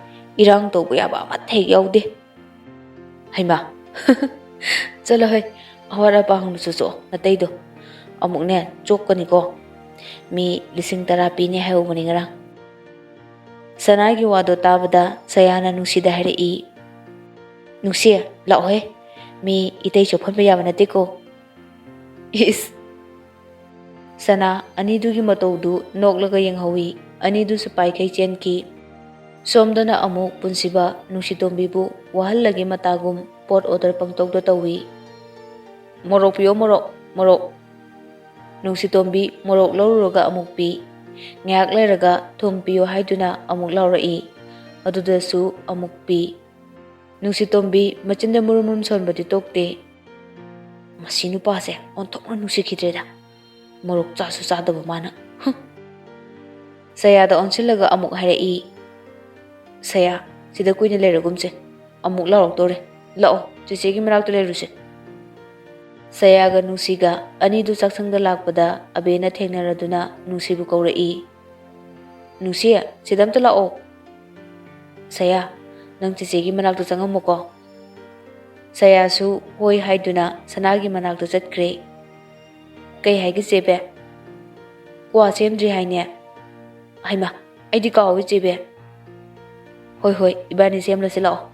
ꯏꯔꯥꯡ ꯇꯧꯕ ꯌꯥꯕ ꯑꯃꯠꯇ ꯍꯦꯛ ꯌꯥꯎꯗꯦ꯫" ꯍꯩꯃꯥ, ꯆꯠꯂꯣ ꯍꯣꯏ, ꯑꯋꯥꯠ ꯑꯄꯥ ꯍꯪꯂꯨꯆꯣ ꯆꯣ, ꯅꯇꯩꯗꯣ ꯑꯃꯨꯛꯅꯦ ꯆꯣꯛꯀꯅꯤꯀꯣ꯫ ꯃꯤ ꯂꯤꯁꯤꯡ ꯇꯔꯥ ꯄꯤꯅꯦ ꯍꯥꯏꯍꯧꯕꯅꯤ ꯉꯔꯥꯡ꯫ ꯁꯅꯥꯒꯤ ꯋꯥꯗꯣ ꯇꯥꯕꯗ ꯁꯌꯥꯅ ꯅꯨꯡꯁꯤꯗ ꯍꯥꯏꯔꯛꯏ, "ꯅꯨꯡꯁꯤ, ꯂꯥꯛꯑꯣꯍꯦ, ꯃꯤ ꯏꯇꯩ ꯆꯣꯛꯍꯟꯕ ꯌꯥꯕ ꯅꯠꯇꯦꯀꯣ꯫" ꯏꯁ! ꯁꯅꯥ ꯑꯅꯤꯗꯨꯒꯤ ꯃꯇꯧꯗꯨ ꯅꯣꯛꯂꯒ ꯌꯦꯡꯍꯧꯏ꯫ ꯑꯅꯤꯗꯨꯁꯨ ꯄꯥꯏꯈꯩ ꯆꯦꯟꯈꯤ꯫ ꯁꯣꯝꯗꯅ ꯑꯃꯨꯛ ꯄꯨꯟꯁꯤꯕ ꯅꯨꯡꯁꯤꯇꯣꯝꯕꯤꯕꯨ ꯋꯥꯍꯜꯂꯒꯦ ꯃꯇꯥꯒꯨꯝ ꯄꯣꯠ ꯑꯣꯗꯔ ꯄꯪꯇꯧꯗ ꯇꯧꯏ꯫ "ꯃꯣꯔꯣꯛ ꯄꯤꯌꯣ, ꯃꯣꯔꯣꯛ, ꯃꯣꯔꯣꯛ꯫" ꯅꯨꯡꯁꯤꯇꯣꯝꯕꯤ ꯃꯣꯔꯣꯛ ꯂꯧꯔꯨꯔꯒ ꯑꯃꯨꯛ ꯄꯤ꯫ ꯉꯥꯏꯍꯥꯛ ꯂꯩꯔꯒ ꯊꯨꯝ ꯄꯤꯌꯣ ꯍꯥꯏꯗꯨꯅ ꯑꯃꯨꯛ ꯂꯥꯎꯔꯛꯏ꯫ ꯑꯗꯨꯗꯁꯨ ꯑꯃꯨꯛ ꯄꯤ꯫ ꯅꯨꯡꯁꯤꯇꯣꯝꯕꯤ ꯃꯆꯤꯟꯗ ꯃꯨꯔꯨꯝ ꯃꯨꯔꯨꯝ ꯁꯣꯟꯕꯗꯤ ꯇꯣꯛꯇꯦ꯫ "ꯃꯁꯤ ꯅꯨꯄꯥꯁꯦ ꯑꯣꯟꯊꯣꯛꯅ ꯅꯨꯡꯁꯤꯈꯤꯗ꯭ꯔꯦꯗ꯫ ꯃꯣꯔꯣꯛ ꯆꯥꯁꯨ ꯆꯥꯗꯕ ꯃꯥꯅ꯫ ꯍꯨꯝ꯫" ꯁꯌꯥꯗ ꯑꯣꯟꯁꯤꯜꯂꯒ ꯑꯃꯨꯛ ꯍꯥꯏꯔꯛꯏ, "ꯁꯌꯥ, ꯁꯤꯗ ꯀꯨꯏꯅ ꯂꯩꯔꯒꯨꯝꯁꯦ꯫ ꯑꯃꯨꯛ ꯂꯥꯎꯔꯛꯇꯣꯔꯦ꯫ ꯂꯥꯛꯑꯣ, ꯆꯦꯆꯦꯒꯤ ꯃꯅꯥꯛꯇ ꯂꯩꯔꯨꯁꯦ꯫" ꯁꯌꯥꯒ ꯅꯨꯡꯁꯤꯒ ꯑꯅꯤꯗꯨ ꯆꯥꯛꯁꯪꯗ ꯂꯥꯛꯄꯗ ꯑꯕꯦꯅ ꯊꯦꯡꯅꯔꯗꯨꯅ ꯅꯨꯡꯁꯤꯕꯨ ꯀꯧꯔꯛꯏ, "ꯅꯨꯡꯁꯤ, ꯁꯤꯗ ꯑꯝꯇ ꯂꯥꯛꯑꯣ꯫" "ꯁꯌꯥ, ꯅꯪ ꯆꯦꯆꯦꯒꯤ ꯃꯅꯥꯛꯇ ꯆꯪꯉꯝꯃꯨꯀꯣ꯫" ꯁꯌꯥꯁꯨ ꯍꯣꯏ ꯍꯥꯏꯗꯨꯅ ꯁꯅꯥꯒꯤ ꯃꯅꯥꯛꯇ ꯆꯠꯈ꯭ꯔꯦ꯫ "ꯀꯩ ꯍꯥꯏꯒꯦ ꯆꯦꯕꯦ? ꯀ꯭ꯋꯥ ꯁꯦꯝꯗ꯭ꯔꯤ ꯍꯥꯏꯅꯦ? ꯍꯩꯃꯥ, ꯑꯩꯗꯤ ꯀꯥꯎꯋꯤ ꯆꯦꯕꯦ꯫" "ꯍꯣꯏ ꯍꯣꯏ, ꯏꯕꯥꯅꯤ ꯁꯦꯝꯂꯁꯤ ꯂꯥꯛꯑꯣ꯫"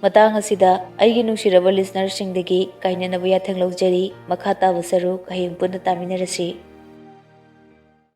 ꯃꯇꯥꯡ ꯑꯁꯤꯗ ꯑꯩꯒꯤ ꯅꯨꯡꯁꯤꯔꯕ ꯂꯤꯁꯅꯔꯁꯤꯡꯗꯒꯤ ꯀꯥꯏꯅꯅꯕ ꯌꯥꯊꯪ ꯂꯧꯖꯔꯤ꯫ ꯃꯈꯥ ꯇꯥꯕ ꯁꯔꯨꯛ ꯍꯌꯦꯡ ꯄꯨꯟꯅ ꯇꯥꯃꯤꯟꯅꯔꯁꯤ꯫